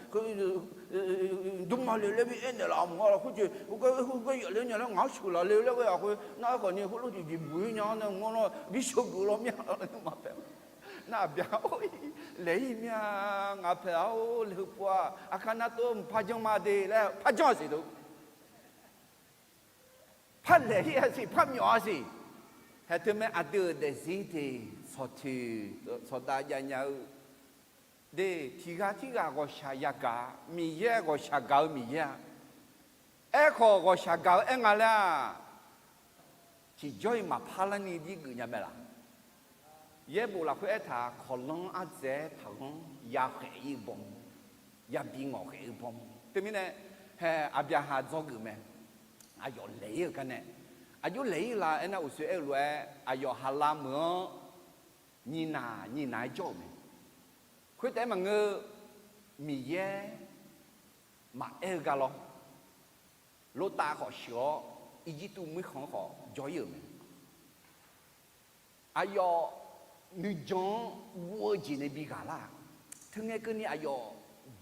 dmrma le laer bi aernaeq laf mq nga laf khoerjeq, heugar yaf ler nya laer ngaq-anr sheuq laf le laer ghae-aq khoer nar, aerkhawf ni heulof jeq jeq buq-ir nya-anr nae mq nga lawr, bi sheuqgeuf law mir-a laer nuima paer. Nar Aqbyaq, laeq-ir mir-a, ngaq paeq-a-or, laeq heu pov-aq, aqkar nar tov mq par janr ma de laer par janr-a siq dov. Par laeq-ir-a siq, par myawf-a siq. Haeq teumae aqdui-euq daefzir teq sawqtoeq sawqdav jav nya-eu de, tiq ghaq tirghaq ghawqshaq yagaq-a, Miqyaer ghawqshaq gaq-eu Miqyaer-a. Aerkhawf ghawqshaq gaq-eu aer nga laer-aq, tiqjawr-iq maqpar larni jir geuf nya mae laq? Yaerbof lafkhoer aertaq, kawqlanr ardzaeq-aer taqghanr, yakhaeq-ir-eu baw, yabi ngawqkhaeq-eu baw. Teumirnae, hae, Aqbyaqhaq dzawgeuf mae. Aqyawf laeq-ir-eu gar nae, aqjox laeq-ir la aernar, uqsoer aer-eu lof-aer aqyawf haqlav meuq-anr nyiqnaq nyiqnaq-aer jawr-euq mae. Khoertaef-aer maqngeur, Miqyaer maqaer-eu gar lawr, Lortav khawf sheuq-awr, Irjirtuv muir khanq-anr khawf jawr-ir-euq mae. Aqyawf nuijan-anr guv-eu jeq nae bi ghaq lar-aq, teungae keuvni aqyawf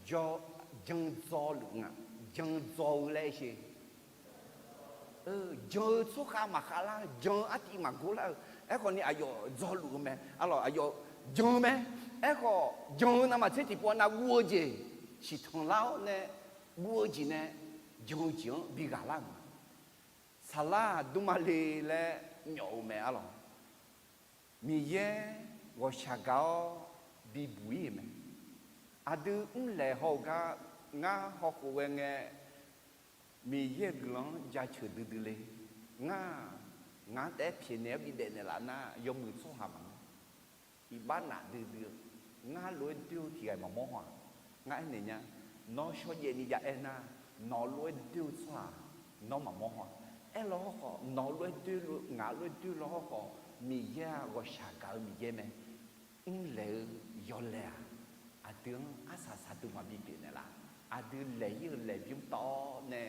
jan dzaw luf nga, jan dzaw-eu laer sher. Jan-eu tsawrkhav maqkhav lar-eu, jan-eu artiv maqgor lar-eu, aerkhawf ni aqyawf dzaw luf-eu mae. Arlawq, aqyawf jan-eu mae. Aerkhawf jan-eu navmaqtser tiqpov nav guv-eu jeq siqtanq lar-awr nae, guv-eu jeq nae jan-eu jeq-anr bi ghaq lar-euq ma. Saqlar-aq dmrma le laer myawf-eu mae. Arlawq, Miqyaer ghawqshaq gaq-awr bibuq-ir-euq mae. Aqdui mrlaeq haw-eu gar ngar hawkhof ghae ngae, Miqyaer-euq guiqlanq-anr jaceuq duidui le. Ngar, ngaq-anr taef-aer pyaeqnaeq-awr bidaef naeqlaf nar, yawmuiq tsawrhaq maqngeur. Iqbax naf duidui-eu, ngar lof-aer doer-eu tiq ghaq maqmawr haw-aq. Ngar aernaeq nya, nawr shawrjaev ni jav-aer nar, nawq lof-aer doer-eu tsawrhaq nawr maqmawr haw-aq. Aerlaw hawrkhawf, nawq lof-aer doer, ngaq lof-aer doer law hawrkhawf, Miqyaer-aq ghawqshaq gaq-eu Miqyaer mae. Mrlaeq-eu yawlaeq-aq, aqdui-anr arsaq saqduq maqbi pyeuf naeqlaf. Aqdui laeq-ir-eu laeqbymr tawv-awr nae,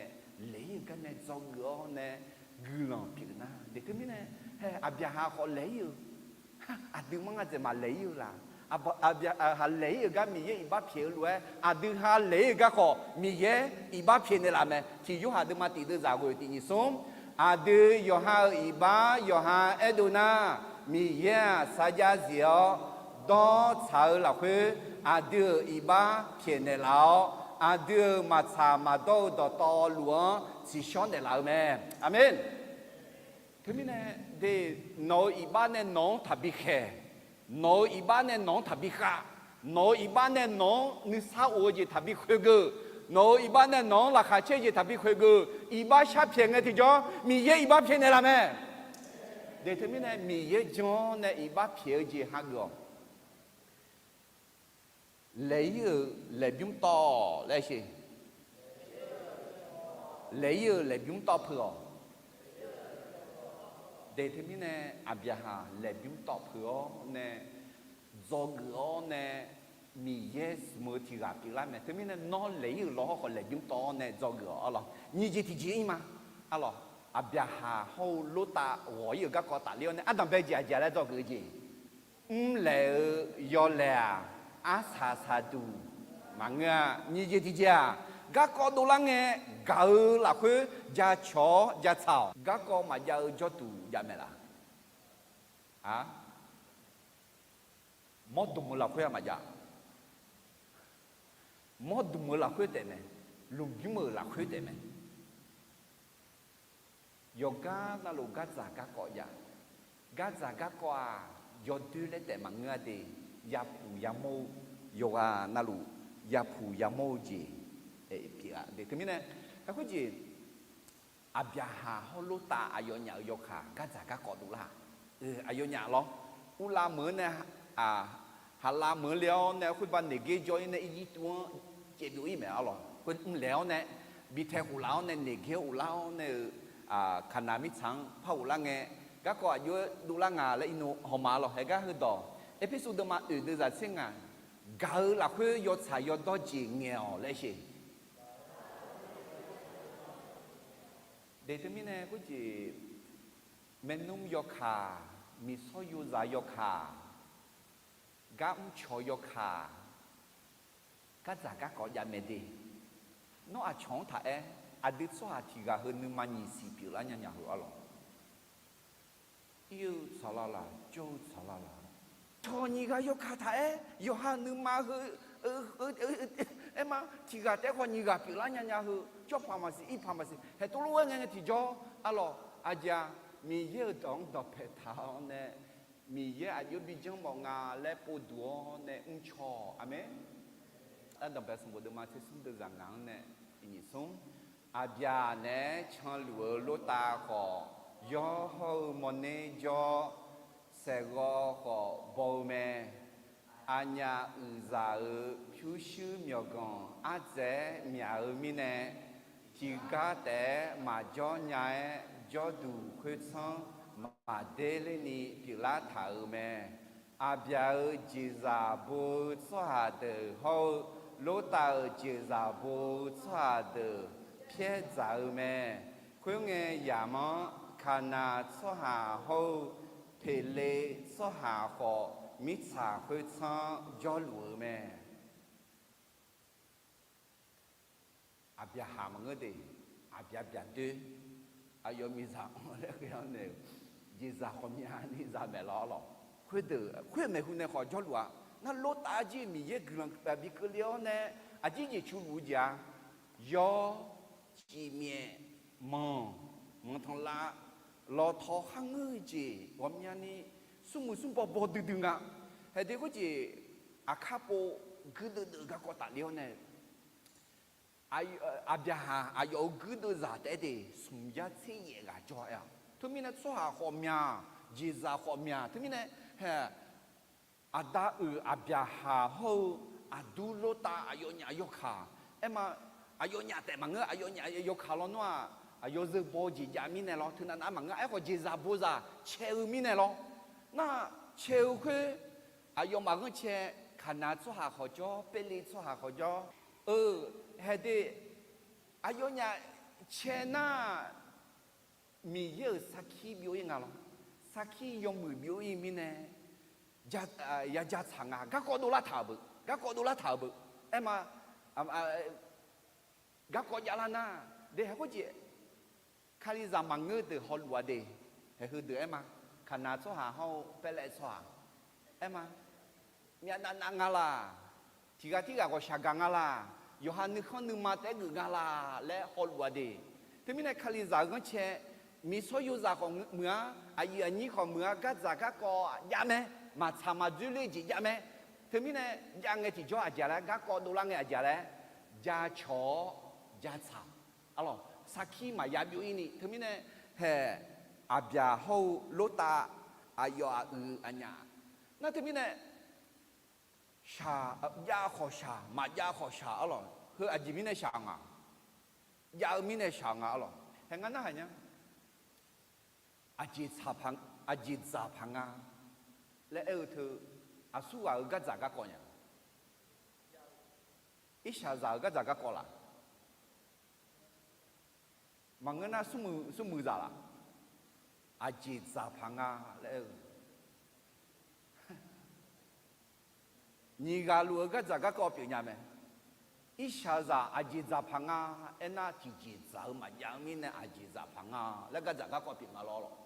laeq-ir-eu gar nae dzawgeuf-awr nae guiqlanq pyeuf nar, de teumirnae, hae, Aqbyaqhaq khawf laeq-ir-eu, aqdui manr ngar dzaeq maqlaeq-ir-eu la? Aqbyaqhaq laeq-ir-euq gar Miqyaer iqbax pyaeq-eu lof-aer, aqdui ha laeq-ir-eu gar khawf Miqyaer iqbax pyaeqnaeq laf mae. Tiq Yorhaq deuvma tiq deuvzaq ghoeq tiq nyiq smr, aqdui yawqha-euq iqbax yawqha aerdov nar, Miqyaer-aq sarjax zif-awr dawr tsaq-eu lafkhoer, aqdui-euq iqbax pyaeqnaeq laf-awr, aqdui-euq maqtsaq maqdawr-eu dawqtawvluf-anr tsiqshawr naeqlaf-eu mae. Aqmeq. Teumirnae, de, nawq-euq iqbax nae nawq-anr taqbi khaeq, nawq-euq iqbax nae nawq-anr taqbi khav, nawq-euq iqbax nae nawq-anr nuisar of-eu jeq taqbi khoeqgeuf, nawq-euq iqbax nae nawq-anr laqkhaq caer-eu jeq taqbi khoeqgeuf, iqbax sharpyaeq ngae tiqjawr Miqyaer iqbax pyaeqnaeq laf mae. De teumirnae, Miqyaer jan-awr nae iqbax pyaeq-eu jeq hageuf-awq. Laeq-ir-euq laeqbymr tawv laer sher. Laeq-ir-euq laeqbymr tawv peuq-awq. De teumirnae, Aqbyaqhaq laeqbymr tawv peuq-awr nae, dzawgeuf-awr nae, Miqyaer smq-eu tiq ghaq pyeuflar mae. Teumirnae, nawr laeq-ir-euq law hawrkhawf laeqbymr tawv-awr nae dzawgeuf-awq. Arlawq, nyiq jeq tiqjeq-ir ma. Arlawq, Aqbyaqhaq hawr-eu Lortav ghawq-ir-euq garkawv tafler-awr nae ardanqbae jeq aqjeq laer dzawgeuf-eu jeq, mrlaeq-eu yawlaeq-aq, arsaq saqduq maqngeur-a. Nyiq jeq tiqjeq-aq, garkawv dovlar ngae, gaq-eu lafkhoer jacawq-awr jatsaq-awq. Garkawv maqjav-eu jawrduq jav mae laf? A, mawrdmq-eu lafkhoer-a maqjav. Mawrdmq-eu lafkhoer taef mae, lmqbymr-euq lafkhoer taef mae. Yawqgar navluf gardzaq garkawv jav. Gardzaq garkawv-aq, yawdoer laer taef maqngeur-a de. Yapuq yamawr-eu, yawqghaq navluf yapuq yamawr-eu jeq pyeuf-a de. Teumirnae, khoerjeq Aqbyaqhaq hawr Lortav aqyawfnyaf-euq yawkaq gardzaq garkawv dovlar-a. Aqyawfnyaf lawr, uvlav meuq-anr nae, haqlav meuq-anr le-awr nae khoerba Neqgaer jawr-ir nae Irjirtuv-anr caevbyov-ir mae. Arlawq, khoer mrlaeq-awr nae, bi tae khof laf-awr nae Neqgaer uvlar-awr nae-euq, Kaqnaq mirtsaq-anr par ghoflar ngae, garkawv aqjox-aer dovlar nga laer irnu hawma. Arlawq, haegar heudawq Erpersu deuvma oeq deuvzaq tser ngaq, gaq-eu lafkhoer yawtsaq yawdawr jeq ngaeq-awq laer sher. De teumirnae khoerjeq, maernmr yawkaq, miqsawr yozaq yawkaq, gar mrcawq yawkaq, gardzaq garkawv jav mae de. Nawr aqcawq-anr taq aer, aqdui tsawrhaq tiq ghaq heu nuima nyiq siq pyeuflar nya nya heu arlawq. Ir-eu tsaqlaq laq, jawr-eu tsaqlaq laq, cawq nyiq ghaq yawkaq taq aer, yawqha nuima heu, aer ma, tiq ghaq taef-aer khawf nyiq ghaq pyeuflar nya nya heu, jawr paq maqsiq, ir paq maqsiq, haeq tov lof-aer ngae ngae tiqjawr, arlawq, aqjeq-aq, Miqyaer-euq dawq-anr dawqpae taq-awr nae, Miqyaer aqjox bi janrmawf nga laer povduq-awr nae mrcaw-awq. Aqmeq. Ardanqbae sanqbof deuvma tser smr deuvzaq ngaq-anr nae nyiq smr, Aqbyaq naeq-aer canluf-eu Lortav khawf, yawr hawr-eu mawrner jawr, saeqghawv khawf baw-eu mae. Aqnyaf uiqzaq-euq pyurshuir myawqganq ardzaeq-aer myaq-eu mirnae, tiqgar taef-aer maqjawr nya-aer, jawrduq khoertsanr maqder lerni pyeuflar taq-euq mae. Aqbyaq-euq jeqzaq bo-eu tsawrhaq deuq hawr-eu, Lortav-euq jeqzaq bo-eu tsawrhaq deuq pyaer dzaq-eu mae. Khoerngae, yamq-anr Kaqnaq tsawrhaq hawr-eu Peqlev tsawrhaq khawf, mirtsaq khoertsanr jawrluf-eu mae. Aqbyaqhaq maqngeur de, aqbyaq byaqdoer, aqyawf miqzaq anr laer ghae-awr naeq-euq jeqzaq khawf myavni zaq maeq lawr lawq. Khoerdeuq khoer maeqhu nae khawf jawrluf-a. Nar Lortav jir Miqyaer guiqlanq bi keuvle-awr nae, aqjir jeq cu luf-eu jeq-a. Yawr, cifmyaef, manq, manqtanqlav, lawtaw kharngeur-eu jeq ghawqmyani smrmuiq smrbaw baw duidui nga. Haeqdui khoerjeq aqkar pov guirdeuv deuv-eu garkawv tafle-awr nae, aqbyaqhaq aqyawf-euq guirdeuv zaq taef-aer de smq yar tser yaef ghaq jawr-a. Teumirnae tsawrhaq khawf myaq, jeqzaq khawf myaq. Teumirnae hae, aqda uiq aqbyaqhaq hawr-eu aqdur Lortav aqyawfnyaf yawkaq. Aerma, aqyawfnyaf taef maqngeur, aqyawfnyaf yawkaq lawnmr-aq, aqyawf zeu baw-eu jeq jav mirnae lawr, teunav nav maqngeur. Aerkhawf jeqzaq bozaq cae-eu mirnae lawr. Nar, cae-eu khoer, aqyawfmaf ghanrcae, Kaqnaq tsawrhaq khawf jawr, Perle tsawrhaq khawf jawr. Eu, haeqdui, aqyawfnyaf cae nar, Miqyaer-euq sarkir byov-ir nga lawr. Sarkir yawmuiq byov-ir mirnae, yaja tsaq nga. Garkawv dovlar taq-euq beu, garkawv dovlar taq-euq beu. Aerma, garkawv javlar nar, de haeq khoerjeq, Kalizaq maqngeur deuq hawluf-a de, haeq heudeuq aerma, Kaqnaq tsawrhaq hawr-eu Perle tsawrhaq, aerma, myavnav nav nga laq, tiqghaq tirghaq ghawqshaq gaq nga laq, yawqha nuikhanr nuima taef-aer geuf nga laq laer hawluf-a de. Teumirnae Kalizaq-euq ghanrcae, miqsawr yozaq khawf muiq-a, aqyuif aqnyir khawf muiq-a, gardzaq garkawv jav mae, maqtsaq maqdzoer ler-eu jeq jav mae. Teumirnae jav ngae tiqjawr aqjeq laer, garkawv dovlar ngae aqjeq laer, jacawq-awr jatsaq. Arlawq, sarkir maqya byov-ir ni. Teumirnae haeq, aqbyaq hawr-eu Lortav, aqyawf aqyuif aqnyaf. Nar teumirnae shaq, jav khawf shaq, maqjav khawf shaq arlawq. Heu aqjeq mirnae shaq nga. Jav-eu mirnae shaq nga arlawq. Haeq ngar narhaq nya. Aqjeq dzaq paq nga laer aer-eu teu, aqsurghaq-euq gardzaq garkawv nya. Irshaqzaq-euq gardzaq garkawv laq? Maqngeur nar smrmuiq zaq laq? Aqjeq dzaq paq nga laer aer-eu. Nyiq ghaq luf-eu gardzaq garkawv pyeuf nya mae. Irshaqzaq aqjeq dzaq paq nga aernar, tiqjeq dzaq-eu maqjav-eu mirnae aqjeq dzaq paq nga laer gardzaq garkawv pyeuf nga lawr lawq.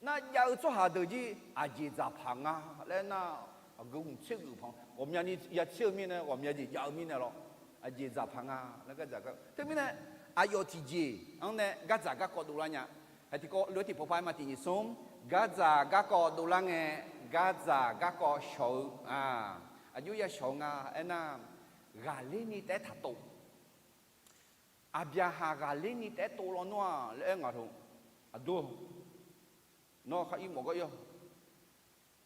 Nar jav-eu tsawrhaq deuq jir aqjeq dzaq paq nga laer nar, aqgeu hmq tser geuf pan ghawqmyani ya tser-eu mirnae ghawqmya jeq jav-eu mirnae lawr. Aqjeq dzaq paq nga laer gardzaq gar, teumirnae aqyawf tiqjeq-anr nae gardzaq garkawv dovlar nya. Haeq tiqkawv lof-aer tiqpawf par aerma tiq nyiq smr, gardzaq garkawv dovlar ngae, gardzaq garkawv shawq-eu, aqjox ya shawq-eu nga aernar, ghaqler ni taef-aer taqtov. Aqbyaqhaq ghaqler ni taef-aer tov lawnmr-aq laer aer ngaq teu, aqdur, nawr khar ir mawf gar ir-awq.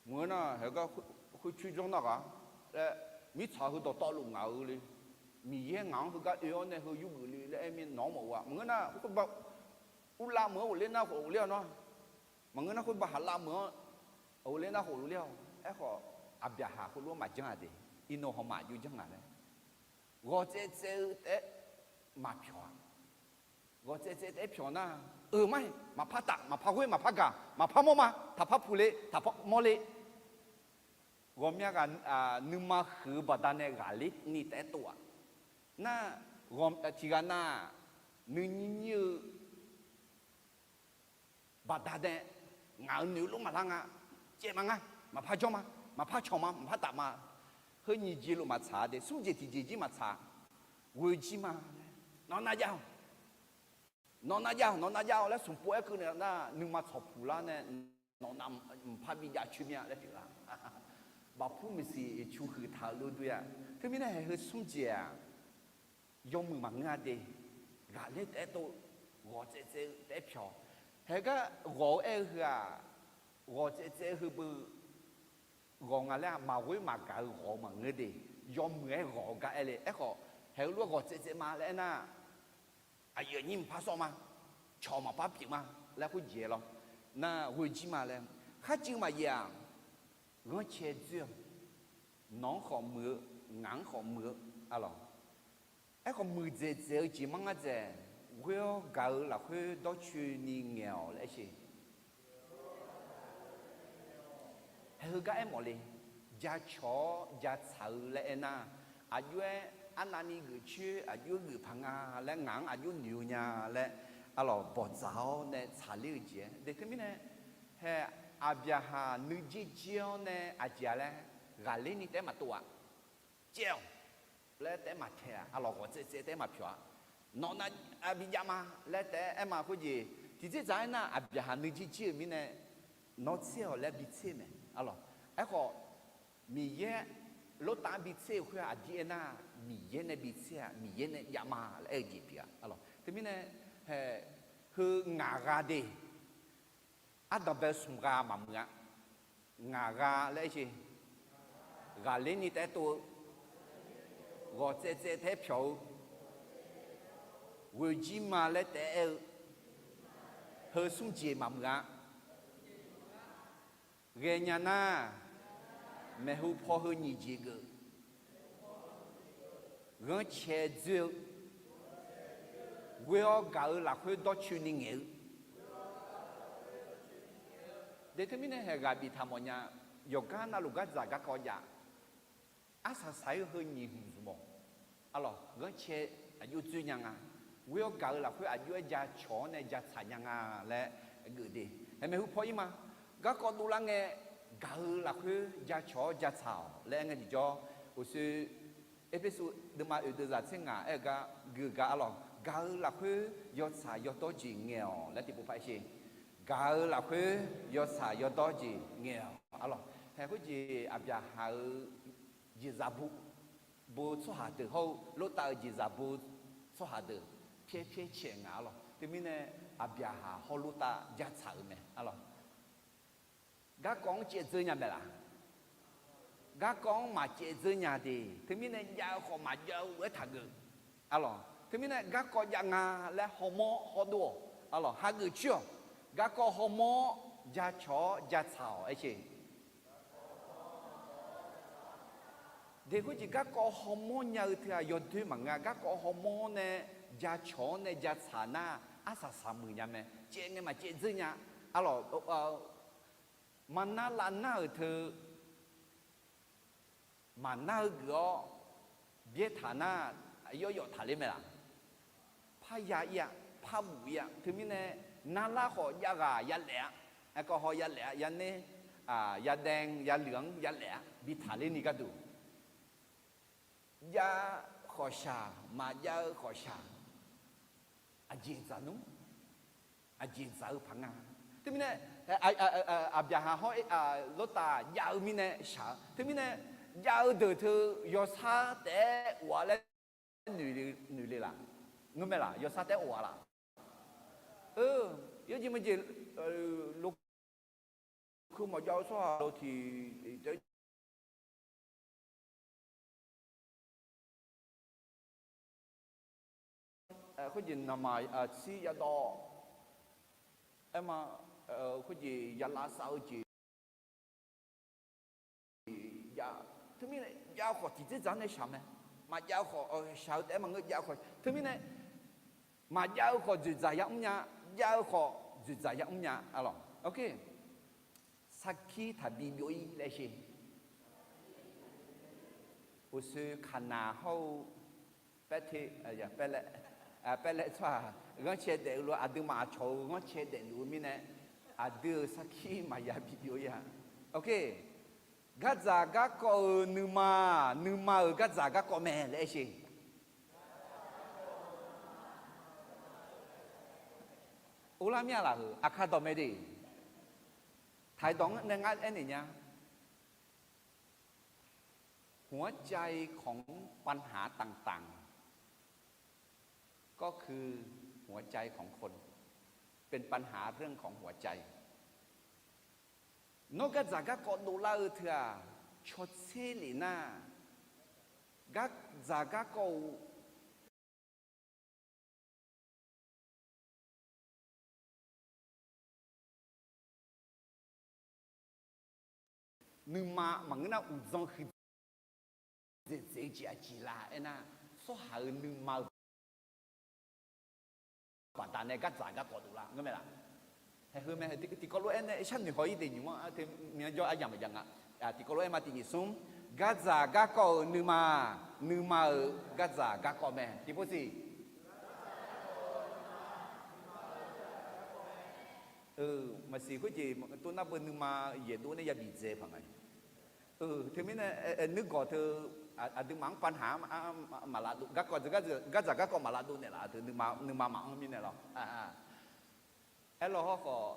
Maqngeur nar haeq gar khoercoer janr nar ghaq laer, mirtsaq heu dawqtawvluf ngaq-eu le. Miqyaer ngaq-anr heugar oe-awr nae heu yurgeuf le laer aer mir nawq-anr mawf-eu-aq. Maqngeur nar khoerbav, urlav meuq-anr ghofler nar khof ghofler-awq nawr. Maqngeur nar khoerbav haqlav meuq-anr ghofler nar khof ghofler-awq. Aerkhawf, aqbyaqhaq khoerlof-aer maqjanr-a de. Iqnan hawmaf aqjox janr ngaq laer, ghawqtsaev tsaev-eu taef-aer maqpyawq-a. Ghawqtsaev tsaev taef-aer pyawq nar, euq mar-iq maqpar taf, maqpar ghoer, maqpar gaq, maqpar mawr ma, taqpar puq le, taqpar mawr le. Ghawqmya ghaq nuima huiq-eu baqdanae ghaqler ni taef-aer tov-aq. Nar, tiqghaq nar, nuinyir nyir-eu baqdanae, ngaq-euq noeq lof maqlar nga, caev maqnga, maqpar jawr ma, maqpar cawq ma, maqpar taf ma. Heu nyiq jeq lof maqtsaq-a de, smr jeq tiqjeq jir maqtsaq. Ghoe jir ma laer, nawq nav jav-awq. Nawq nav jav-awq, nawq nav jav-awq laer smq pov-aer keuvni nar, nuima tsawqpuq lar nae, nawq nav mqpar bi jav coer mir-a laer pyeuflar. Baqpur maqsiq cu huiq taq-euq lof doe-a. Teumirnae haeq heu smr jeq-aq, yawmuiq maqngeur-a de. Ghaqler taef-aer tov, ghawqtsaev tsaev-eu taef-aer pyawq. Haeq gar ghawq-eu aer-eu heu-aq, ghawq tsaev tsaev-eu heubeu ghawq nga laer-aq, maqghoer maqgaq-eu ghawq-eu maqngeur de. Yawmuiq-aer ghawq-eu gar aer le. Aerkhawf, haeq-eu lof-aer ghawq tsaev tsaev ma laer aernar, aqyuif aqnyir maqpar sawr ma, cawq maqpar pyeuf ma laer khoerjeq-aer lawr. Nar ghoe jir ma laer, kharcuiv maqyaef-aq, ghanrcae dzoer-awq. Nawq-anr khawf muiq-eu, ngaq-anr khawf muiq-eu, arlawq. Aerkhawf muiqdzaeq dzaeq-eu jeq manr ngar dzaeq, ghoer-awr gaq-eu lafkhoer dawrcoeni ngaeq-awq laer aer sher. Haeq heugar aermawf le. Jacawq-awr jatsaq-eu laer aernar, aqjox-aer arnavni geuf coer aqjox-aer geuf paq nga laer ngaq-anr aqjox noeq-eu nya laer, arlawq, bawqdzaq-awr nae tsaqler-eu jeq-aer de. Teumirnae, haeq Aqbyaqhaq nuijer jir-awr nae aqjeq-a laer ghaqler ni taef-aer maqtov-aq. Caev-awq laer taef-aer maqtaeq-a. Arlawq, ghawq tsaev tsaev taef-aer maqpyawq-a. Nawq nav bi jav ma laer taef-aer aer ma khoerjeq, tiqdzerdzaq aernar, Aqbyaqhaq nuijer jir-euq mirnae, nawr tser-awq laer bi tser-eu mae, arlawq. Aerkhawf, Miqyaer Lortav-anr bi tser-euq khoer-aq, aqdir aernar, Miqyaer nae bi tser-a, Miqyaer nae jav ma laer aer-eu jeq pyeuf-a, arlawq. Teumirnae, haeq, heu ngaq gha de. Ardanqbae smq gha maqmuiq-a. Ngaq gha laer aer sher. Ghaqler ni taef-aer tov-eu, ghawq tsaev tsaev taef-aer pyawq-eu, ghoe jir ma laer taef-aer aer-eu, heu smr jeq maqmuiq-a. Ghaenya nar, maeqhu paw heu nyiq jeq geuf, ghanrcae dzoer-eu, ghoer-awr gaq-eu lafkhoer dawrcoeni ngaeq-eu. De teumirnae haeq ghaq biftaq mawfnya, yawqgar navluf gardzaq garkawv jav, arsaq saq-ir heu nyiq hmq zmq-awq. Arlawq, ghanrcae aqjox dzoer nya nga. Ghoer-awr gaq-eu lafkhoer aqjox-aer jacawq-awr nae jatsaq nya nga laer geuf de. Haeq maeqhu paw-ir ma. Garkawv dovlar ngae, gaq-eu lafkhoer jacawq-awr jatsaq-awq laer aer ngae tiqjawr, uqshoe Erpersu deuvma oeq deuvzaq tser ngaq aer-eu gar gui-eu gar, arlawq, gaq-eu lafkhoer yawtsaq yawdawr jeq ngaeq-awq laer tiqpov par aer sher. Gaq-eu lafkhoer yawtsaq yawdawr jeq ngaeq-awq, arlawq. Haeq khoerjeq Aqbyaqhaq-euq jeqzaq bu, bu tsawrhaq deuq hawr-eu Lortav-euq jeqzaq bu tsawrhaq deuq pyaer pyaer caeq ngaq, arlawq. Teumirnae Aqbyaqhaq hawr Lortav jatsaq-euq mae, arlawq. Garkawv-anr caev dzeur nya mae laf? Garkawv-anr maqcaev dzeur nya de. Teumirnae jav-eu khawf maqjav-eu lof-aer taqgeuf, arlawq. Teumirnae garkawv jav nga laer hawmawr hawdov-awq, arlawq, hageuf coer-awq. Garkawv hawmawr-awr jacawq-awr jatsaq-awq aer sher. De khoerjeq garkawv hawmawr nya-eu teu-aq yawdoer maqngeur-a. Garkawv hawmawr nae jacawq-awr nae jatsaq nar, arsaq saq muiq nya mae. Caev ngae maqcaev dzeur nya, arlawq. Maqnar lavnar-euq teu, maqnar-eu geuf-awr byaertaq nar, yawr yawf taqler mae laf? Parya ir-a, parbuf ir-a. Teumirnae narlar khawf jav ghaq yalaef-a. Aerkawv haw yalaef-a, yaner, yadae, yaluiq-anr yalaef-a, bitaqler ni gharduq. Jav khawf shaq, maqjav-eu khawf shaq. Aqjeq dzaq nmr, aqjeq dzaq-eu paq nga. Teumirnae, Aqbyaqhaq hawr Lortav jav-eu mirnae shaq-eu. Teumirnae, jav-eu deuq teu yawsar taef-aer of-a laer noeq le laf? Ngeur mae laf? Yawsar taef-aer of-a laf? Yawjeq maqjeq, lofkeu mawf jav-eu tsawrhaq lo tiq khoerjeq naqmaq tsir yadawv, aerma, khoerjeq yalav sav-eu jeq jav. Teumirnae jav-eu khawf tiqdzerdzaq-anr nae shaq mae. Maqjav-eu khawf shaq-eu taef-aer maqngeur, jav-eu khawf. Teumirnae maqjav-eu khawf dzoeqdzaq yamr nya, jav-eu khawf dzoeqdzaq yamr nya, arlawq. Sarkir taqbi byov-ir laer sher. Uqshoe Kaqnaq hawr-eu Paerte, Paerlae tsawrhaq ghanrcae daef-eu lof-aer aqduimaf aqcawq-euq ghanrcae daefluf-eu mirnae, aqdui-euq sarkir maqya bi byov-ir-a. Gardzaq garkawv-euq nuima, nuima-euq gardzaq garkawv mae laer aer sher. Uvlar mir-a laf-euq aqkar dawq mae de. ไทย dawq-anr nae ngar aernaeq nya. หัวใจของปัญหาต่างๆ ก็คือหัวใจของคน เป็นปัญหาเรื่องของหัวใจ Nawr gardzaq garkawv dovlar-eu teu-aq, cawtser lef nar, gardzaq garkawv-euq nuima maqngeur nar uqdzan huiqdzaeq dzaeq-eu jeq aqjeq la aernar, tsawrhaq-euq nuima-eu baqdanae gardzaq garkawv dovlar ngeur mae laf. Haeq heu mae, tiqkawv lof-aer nae sharnoeq haw-ir de nymq-anr, teu myanjawr aryamq maqjav nga. Tiqkawv lof-aer ma tiq nyiq smr, gardzaq garkawv-euq nuima, nuima-euq gardzaq garkawv mae tiqpov siq. Maqsiq khoerjeq tov nar beu nuima yaeqdov nae ya bidzae paq nga. Teumirnae nuirgawq teu aqduimaf-anr pavhaq-anr maqlavdov, garkawv gardzaq garkawv maqlavdov naeqlaf teu nuima maqanr mirnae lawr. Aerlawr hawrkhawf,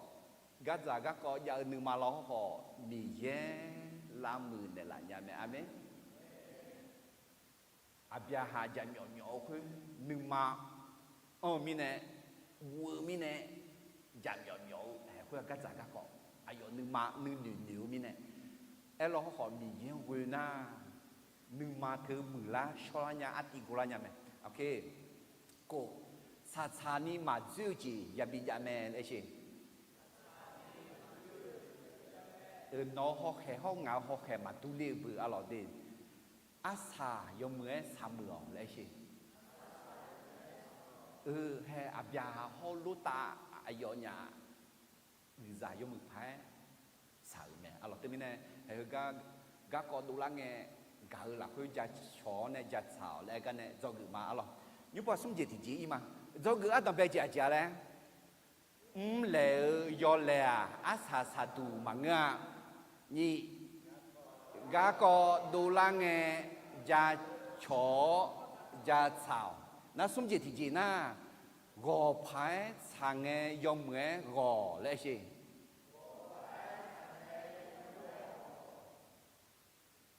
gardzaq garkawv jav-eu nuima lawr hawrkhawf, Miqyaer lavmuiq naeqlaf nya mae. Aqmeq. Aqbyaqhaq jaqmyawf myawf-eu khoer, nuima anr-eu mirnae, guv-eu mirnae, jaqmyawf myawf-eu khoer-aq gardzaq garkawv, aqyawf nuima nuinoeq noeq-eu mirnae. Aerlawr hawrkhawf Miqyaer-anr ghoe nar, nuima teu muiqlar shawrlar nya artiv ghovlar nya mae. Kov, saqtsaq ni maqdzoer-eu jeq yabi jav mae laer sher. Nawq-eu hawkhaeq hawr ngaq-eu hawkhaeq maqdur ler-eu beu arlawq de. Arsaq yawmuiq-aer saqmuiq-awq laer sher. Hae aqbyaqhaq hawr lortav aqyawfnyaf guiqzaq yawmuiq paq-aer saq-euq mae arlawq. Teumirnae haeq heu garkawv dovlar ngae, gaq-eu lafkhoer jacawq-awr nae jatsaq-awq laer aer gar nae dzawgeuf ma arlawq. Nymrpov smr jeq tiqjeq ir ma. Dzawgeuf ardanqbae jeq aqjeq-a laer, mrlaeq-eu yawlaeq-aq arsaq saqduq maqngeur-a. Nyiq, garkawv dovlar ngae, jacawq-awr jatsaq-awq. Nar smr jeq tiqjeq nar, ghawq paq-aer tsaq ngae yawmuiq-aer ghawq laer sher.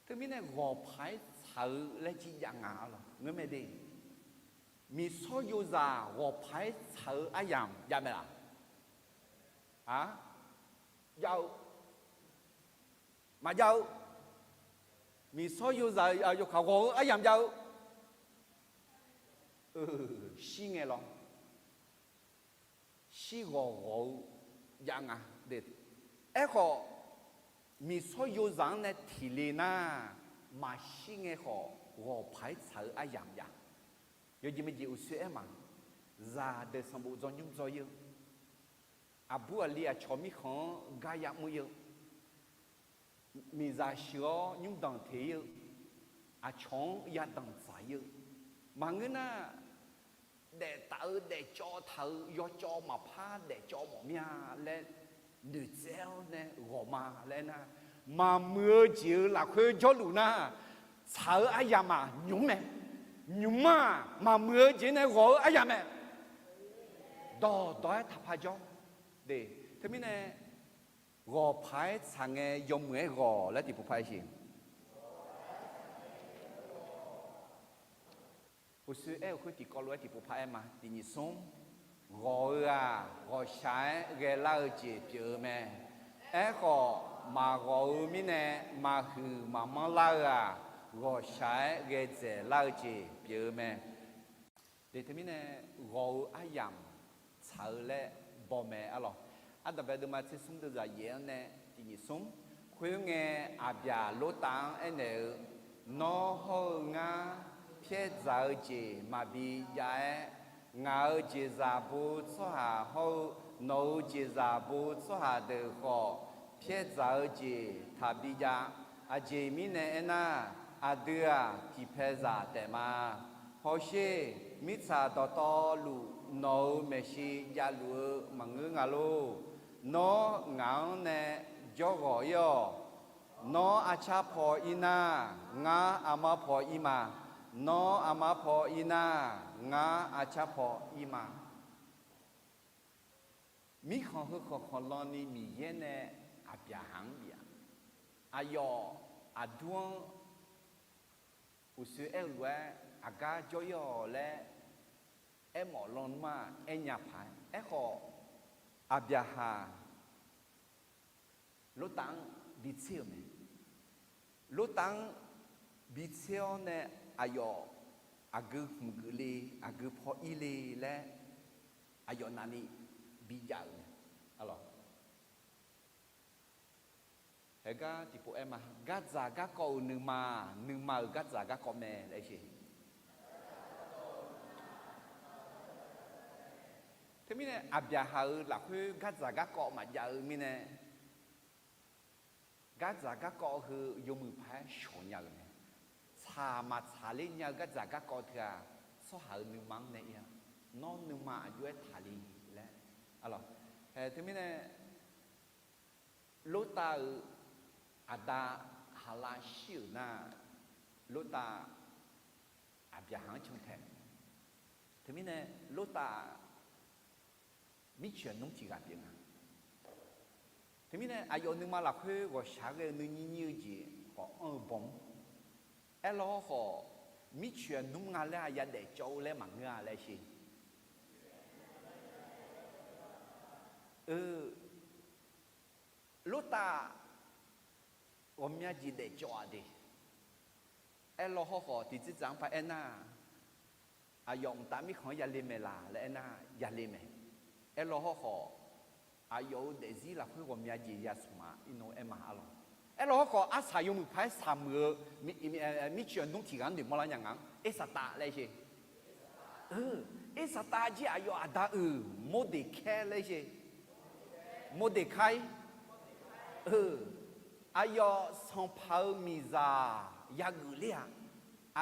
Teumirnae ghawq paq-aer tsaq-eu laer jir jav nga arlawq ngeur mae de. Miqsawr yozaq ghawq paq-aer tsaq-eu aryamq jav mae laf? Aq, jav-eu. Maqjav-eu. Miqsawr yozaq yawkaq ghawq-eu aryamq jav-eu. Shir ngae lawr. Shir ghawq ghawq-eu jav nga. Aerkhawf, miqsawr yozaq-anr nae tiq le nar, maqshir ngae khawf ghawq paq-aer tsaq-eu aryamq jav. Yawjeq maeqjeq uqshoe aer ma. Zaqdeuq sanqbof dzaw nymr dzaw ir-eu, aqbur aqli aqcawq mirkhanq-anr gar yamr ir-eu, miqzaq sheuq-awr nymrdanq teq ir-eu, aqcawq-anr yadanq dzaq ir-eu, maqngeur nar, daef taf-eu daef cawv taq-eu yawcawv maqpar daef cawv mawf mir-a laer noeqtsaev-awr nae ghawq ma laer aernar, maqmuiq-eu jeq-euq lafkhoer jawrluf nar, tsaq-eu aryamq-aq nymq-mr mae. Nymq-mr-aq maqmuiq-eu jeq nae ghawq-eu aryamq mae. Dawqdawq-aer taqpaq jawr. De, teumirnae ghawq paq-aer tsaq ngae yawmuiq-aer ghawq laer tiqpov paq-aer siq. Uqshoe aer-eu khoer tiqkawv lof-aer tiqpov paq-aer ma. Tiq nyiq smr, ghawq-eu-aq ghawqshaq-aer ghaelar-eu jeq pyeuf-eu mae. Aerkhawf, maqghawq-eu mirnae maqhuiq maqmanr lar-eu-aq, ghawqshaq-aer ghae dzaeqlar-eu jeq pyeuf-eu mae. De, teumirnae ghawq-eu aryamq tsaq-eu laer baw mae arlawq. Ardanqbae deuvma tser smr deuvzaq yaef-anr nae tiq nyiq smr, khoerngae Aqbyaq Lortav-anr aernaeq-eu, Nawr hawr-eu ngar pyaer dzaq-eu jeq maqbi jav-aer, ngaq-euq jeqzaq bo tsawrhaq hawr-eu nawq-euq jeqzaq bo tsawrhaq deuq khawf, pyaer dzaq-eu jeq taqbi jav. Aqjeq mirnae aernar, aqdui-aq tiqpaeq zaq taef ma. Hawsher, mirtsaq dawqtawvluf nawq-euq maeqshi javluf-eu maqngeur nga lor. Nawr ngaq-anr nae jawrghawq ir-awq. Nawr arcar paw ir nar, ngar armar paw ir ma. Nawr armar paw ir nar, ngar arcar paw ir ma. Mirkhanq heu khanqkhanq lan ni Miqyaer nae Aqbyaqhaq-anr bif-a. Aqyawf aqdur-anr uqshoe aer-eu lof-aer aqgar jawr ir-awq laer aermawf lan nmr-aq aernya paq-aer. Aerkhawf, Aqbyaqhaq Lortav-anr bitser-euq mae. Lortav-anr bitser-awr nae aqyawf aqgeu hmq geufle, aqgeu paw ir le laer aqyawf navni bijav-euq mae. Arlawq, haegar tiqpov aer ma, gardzaq garkawv-euq nuima, nuima-euq gardzaq garkawv mae laer sher. Teumirnae Aqbyaqhaq-euq lafkhoer gardzaq garkawv maqjav-eu mirnae, gardzaq garkawv heu yawmuiq paq-aer shawq nya-euq mae. Tsaq maqtsaq ler nya-eu gardzaq garkawv teu-aq, tsawrhaq-euq nuima-anr nae ir-a. Nawr nuima aqjox-aer taqli laer. Arlawq, hae teumirnae Lortav-euq aqda Haqlav shir-euq nar, Lortav Aqbyaqhaq-anr cantae. Teumirnae Lortav mircoeq nmr tiq ghaq pyeuf nga. Teumirnae aqyawf nuima lafkhoer ghawqshaq ghae-eu nuinyir nyir-eu jeq khawf anr-eu bawm-anr. Aerlawr hawrkhawf, mircoeq nmr nga laer-aq yadaef cawv-eu laer maqngeur-a laer sher. Eu, Lortav ghawqmya jeq daefcawv-aq de. Aerlawr hawrkhawf, tiqjeq dzaq-anr par aernar, aqyawf mqtav mirkhanq-anr yale maeq laq laer aernar, yale mae. Aerlawr hawrkhawf, aqyawf-euq daefzir lafkhoer ghawqmya jeq yasmq-aq, irnov aer ma arlawq. Aerlawr hawrkhawf, arsaq yawmuiq paq-aer saqmuiq-eu mircoeq nmr tiq ghaq-anr noeqmawr lar nya ngaq-anr, Ersaqtav laer sher. Eu, Ersaqtav jir aqyawf aqda uiq Mordeqkaer laer sher. Mordeqkaer. Eu, aqyawf sanqpaq-euq miqzaq yageuf ler-aq,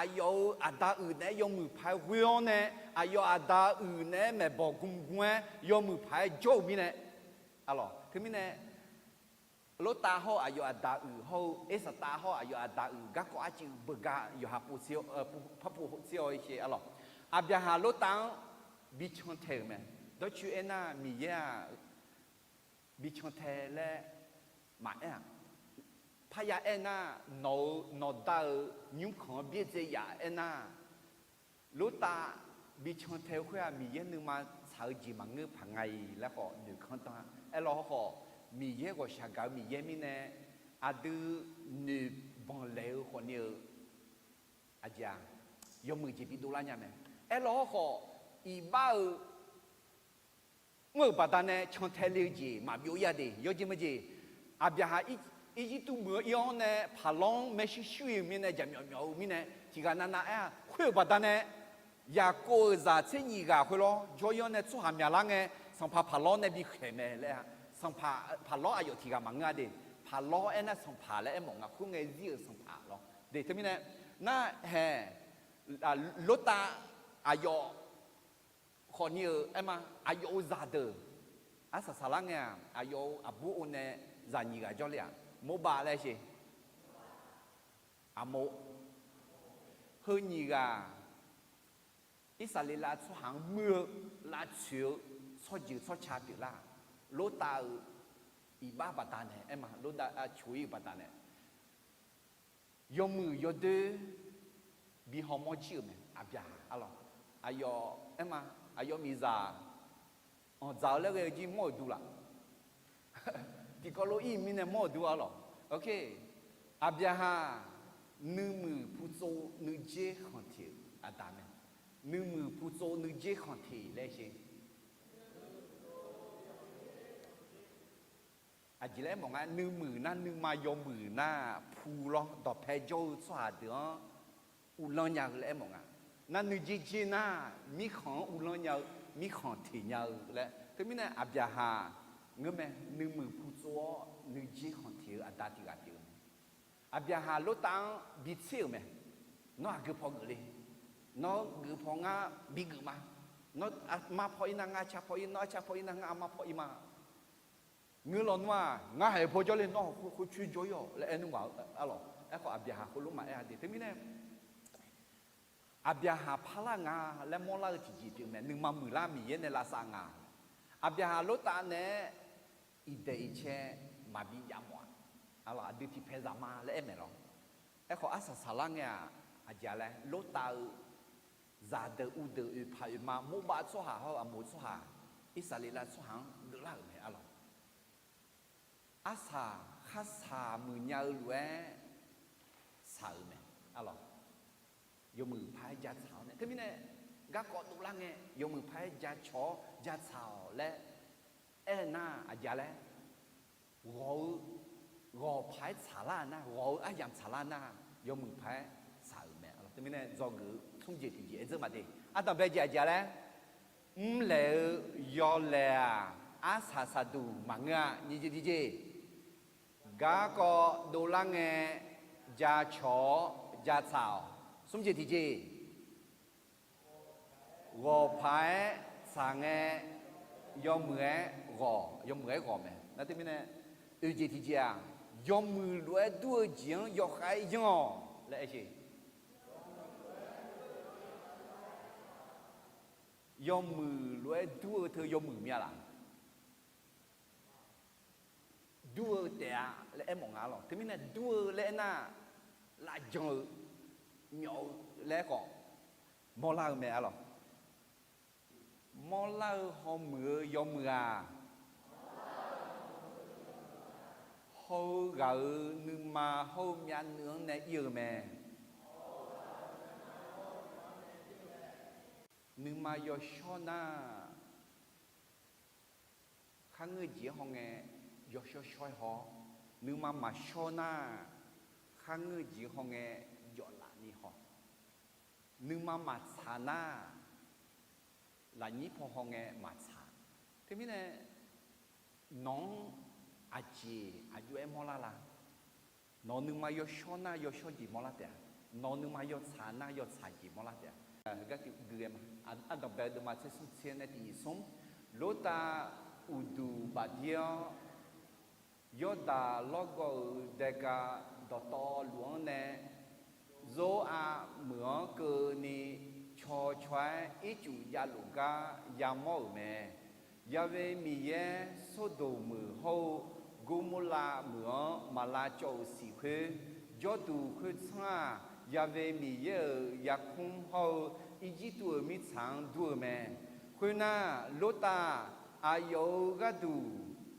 aqyawf-euq aqda uiq naeq-aer yawmuiq paq-aer ghoe-awr nae, aqyawf aqda uiq naeq-aer maeqbawq gmgm-aer yawmuiq paq-aer jawr-euq mirnae, arlawq, teumirnae Lortav hawr-eu aqyawf aqda uiq hawr-eu Ersaqtav hawr-eu aqyawf aqda uiq garkawv arciv beugar yawqha pov tser-awr, parpov tser-awr sher arlawq. Aqbyaqhaq Lortav-anr bi cantae-euq mae. Dawrcoer aernar, Miqyaer-aq bi cantae laer maqaer-aq, parya aernar, nawq-euq nawqda-euq nymrkhanq-anr byaerdzae yaf aernar, Lortav bi cantae-eu khoer-aq, Miqyaer nuima tsaq-eu jeq maqngeur paq nga-iq laer khawf noeqkanr dan-a. Aerlawr hawrkhawf, Miqyaer ghawqshaq gaq-eu Miqyaer mirnae, aqdui noeqbanq laeq-eu khawfni-eu aqjeq-aq, yawmuiq jeq bidov lar nya mae. Aerlawr hawrkhawf, iqbax-euq mr-euq baqdanae cantae le-eu jeq maqbyov ir-a de. Yawjeq maqjeq, Aqbyaqhaq Irjirtuv meuq-anr ir-awr nae Paqlawr-anr maershuir shuir-euq mirnae, jaqmyawf myawf-eu mirnae, tiqghaq navnav aer-a. Khoer-euq baqdanae Yaqkov-euq zaq tser nyif ghaq khoerlawr jawr-ir-awr nae tsawrhaq myaqlar ngae, sanqpaq Paqlawr nae bikhaeq mae laer-a. Sanqpaq Paqlawr aqyawf tiqghaq maqngeur-a de. Paqlawr aernar sanqpaq laer aermawf nga. Khoerngae zir-euq sanqpaq lawr de. Teumirnae, nar hae, Lortav aqyawf khawfni-euq aer ma, aqyawf-euq zaqdeuq arsaq saqlar ngae-aq, aqyawf-euq aqbur o nae zaqnyiq ghaq jawrle-aq, Morbav laer sher. Aqmov. Heu nyiq ghaq Irsaqleqlav tsawrhaq-anr muir-eu, lavtsoeq-eu tsawrjeuq tsawrca pyeuflar-aq, Lortav-euq iqbax baqdanae aer ma, Lortav coq-ir-euq baqdanae yawmuiq yawdoer bi hawmawr jir-euq mae. Aqbyaqhaq arlawq, aqyawf aer ma, aqyawf miqzaq anqdzaq-eu laer ghae-eu jir mawr-euq du laf. Tiqkawv lof ir mirnae mawr-euq du arlawq. Aqbyaqhaq nuimuiq putsov nuidzer khanqteq-euq aqda mae. Nuimuiq putsov nuidzer khanqteq laer sher. Aqjeq laer aermawf nga, nuimuiq nar nuima yawmuiq nar pu lawr dawqpae jawr-eu tsawrhaq deuq-anr uvlanr nya-eu laer aermawf nga. Nar nuidzer dzer nar mirkhanq-anr uvlanr nya-eu mirkhanq teq nya-eu laer. Teumirnae Aqbyaqhaq ngeur mae, nuimuiq putsov-awr nuidzer khanqteq-eu aqda tiq ghaq pyeuf-eu mae. Aqbyaqhaq Lortav-anr bitser-euq mae. Nawr aqgeu paw geuf le. Nawr geuf paw ngar bigeuf ma. Nawr armar paw ir nar ngar arcar paw ir, nawr arcar paw ir nar ngar armar paw ir ma. Ngeur lawnmr-aq, ngar haeq paw jawrle, nawr khoercoer jawr ir-awq laer aer nmr maq-eu arlawq. Aerkhawf Aqbyaqhaq khoerlof maqaer-a de. Teumirnae Aqbyaqhaq parlar nga laer mawrlar-eu tiqjeq pyeuf mae. Nuima muiqlar Miqyaer nae lavsav nga. Aqbyaqhaq Lortav naeq-aer iqdaeq iqcae maqbi jav mawf-a. Arlawq, aqdui tiqpae zaqma laer aer maeq lawr. Aerkhawf arsaq saqlar ngae-aq, aqjeq-a laer Lortav-eu zaqdeuq uvdeuq oeqpaq oeqma Morbav tsawrhaq hawr-eu Aqmoq tsawrhaq, Irsaqleqlav tsawrhaq-anr geuflar-euq mae arlawq. arsaq kharsaq muiqnya-eu lof-aer shaq-euq mae. Arlawq, yawmuiq paq-aer ja tsaq-awr nae. Teumirnae, garkawv dovlar ngae yawmuiq paq-aer ja cawq-awr ja tsaq-awq laer aer-eu nar aqja laer, ghawq-eu, ghawq paq-aer tsaqlar nar, ghawq-eu aryamq tsaqlar nar, yawmuiq paq-aer shaq-euq mae. Teumirnae dzawgeuf-eu smr jeq tiqjeq aer dzeur maqde. Ardanqbae jeq aqja laer, mrlaeq-eu yawlaeq-aq, arsaq saqduq maqngeur-a. Nyiq jeq tiqjeq, garkawv dovlar ngae ja cawq-awr ja tsaq-awq. Smr jeq tiqjeq, ghawq paq-aer tsaq ngae, yawmuiq-aer ghawq, yawmuiq-aer ghawq mae. Nar teumirnae, oeq jeq tiqjeq-aq, yawmuiq lof-aer dur-eu jeq-anr yawkhav-aer yanr-awq laer aer jeq. Yawmuiq lof-aer dur-eu teu yawmuiq mya laq? Dur-eu taef-a laer aermawf nga arlawq. Teumirnae dur-eu laer aernar, lavjan-eu, myawf-eu laer khawf mawrlar-eu mae arlawq. Mawrlar-eu hawmuiq-eu yawmuiq-aq, haw-eu ghaq-euq nuima hawr-eu myavnuiv-anr nae ir-eu mae. Nuima yawshawr nar, kharngeur jeq-anr hawngae yawshawr shawr-aer haw-awr, nuima maqshawr nar, kharngeur jeq-anr hawngae jawflaf ni haw. Nuima maqtsaq nar, lafnyir paw hawngae maqtsaq. Teumirnae, nawq-anr aqjeq aqjox-aer mawrlar la? Nawq nuima yawshawr nar yawshawr jeq mawrlar taef-a. Nawq nuima yawtsaq nar yawtsaq jeq mawrlar taef-a. Heugar tiqgui ghae ma. Ardanqbae deuvma tser smr tser nae tiq nyiq smr. Lortav uqduq bafdir-awr, Yawrdaq lawrgawv-euq daega dawqtawvluf-anr nae, Zor-a meuq-anr keuvni caw caw-aer ircuf javluf gar yamawr-euq mae. Ya've Miqyaer, Sordoq meuq hawr-eu Gormorlav meuq-anr maq lavcawv-euq siq khoer, jawrduq khoertsanr-aq, Ya've Miqyaer-euq yarkmr hawr-eu Irjirtuv-euq mirtsaq-anr dur-eu mae. Khoernar, Lortav aqyawf-euq gharduq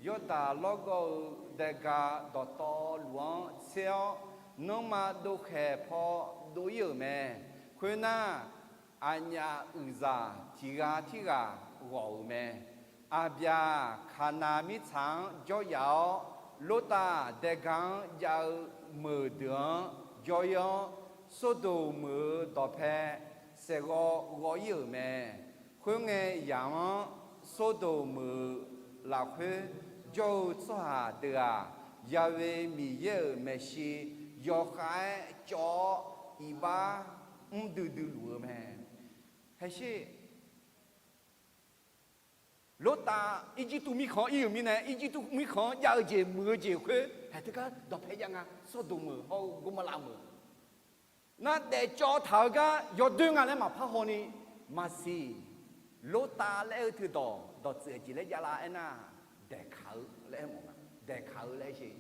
Yawrdaq lawrgawv-eu daega dawqtawvluf-anr tser-awr, nanrma dovkhaeq paw dov ir-euq mae. Khoernar, aqnyaf uiqzaq tiq ghaq tirghaq ghawq-euq mae. Aqbyaq Kaqnav mirtsaq-anr jawryaf-awr, Lortav daega-anr jav-eu meuqdeuq-anr jawr ir-awr, Sordoq meuq-euq dawqpae saeqghawv ghawv ir-euq mae. Khoerngae, yaq-anr Sordoq meuq-euq lafkhoer jawr-eu tsawrhaq deuq-aq, Ya've Miqyaer-euq maeqshi yawkhav-aer cawv-awr, iqbax mr duidui luf-eu mae. Haesher, Lortav Irjirtuv mirkhanq-anr ir-euq mirnae, Irjirtuv mirkhanq-anr jav-eu jeq muiq-eu jeq khoer haeq teugar dawqpae jav nga. Sordoq meuq hawr-eu Gormorlav meuq nar, daefcawv taq-eu gar yawdoer nga laer maqpar hawni, maqsiq. Lortav laer aer-eu teudawq dawqtsuif aqjeq laer javlar aernar, daeqkaq-eu laer aermawf nga. Daeqkaq-eu laer aer sher.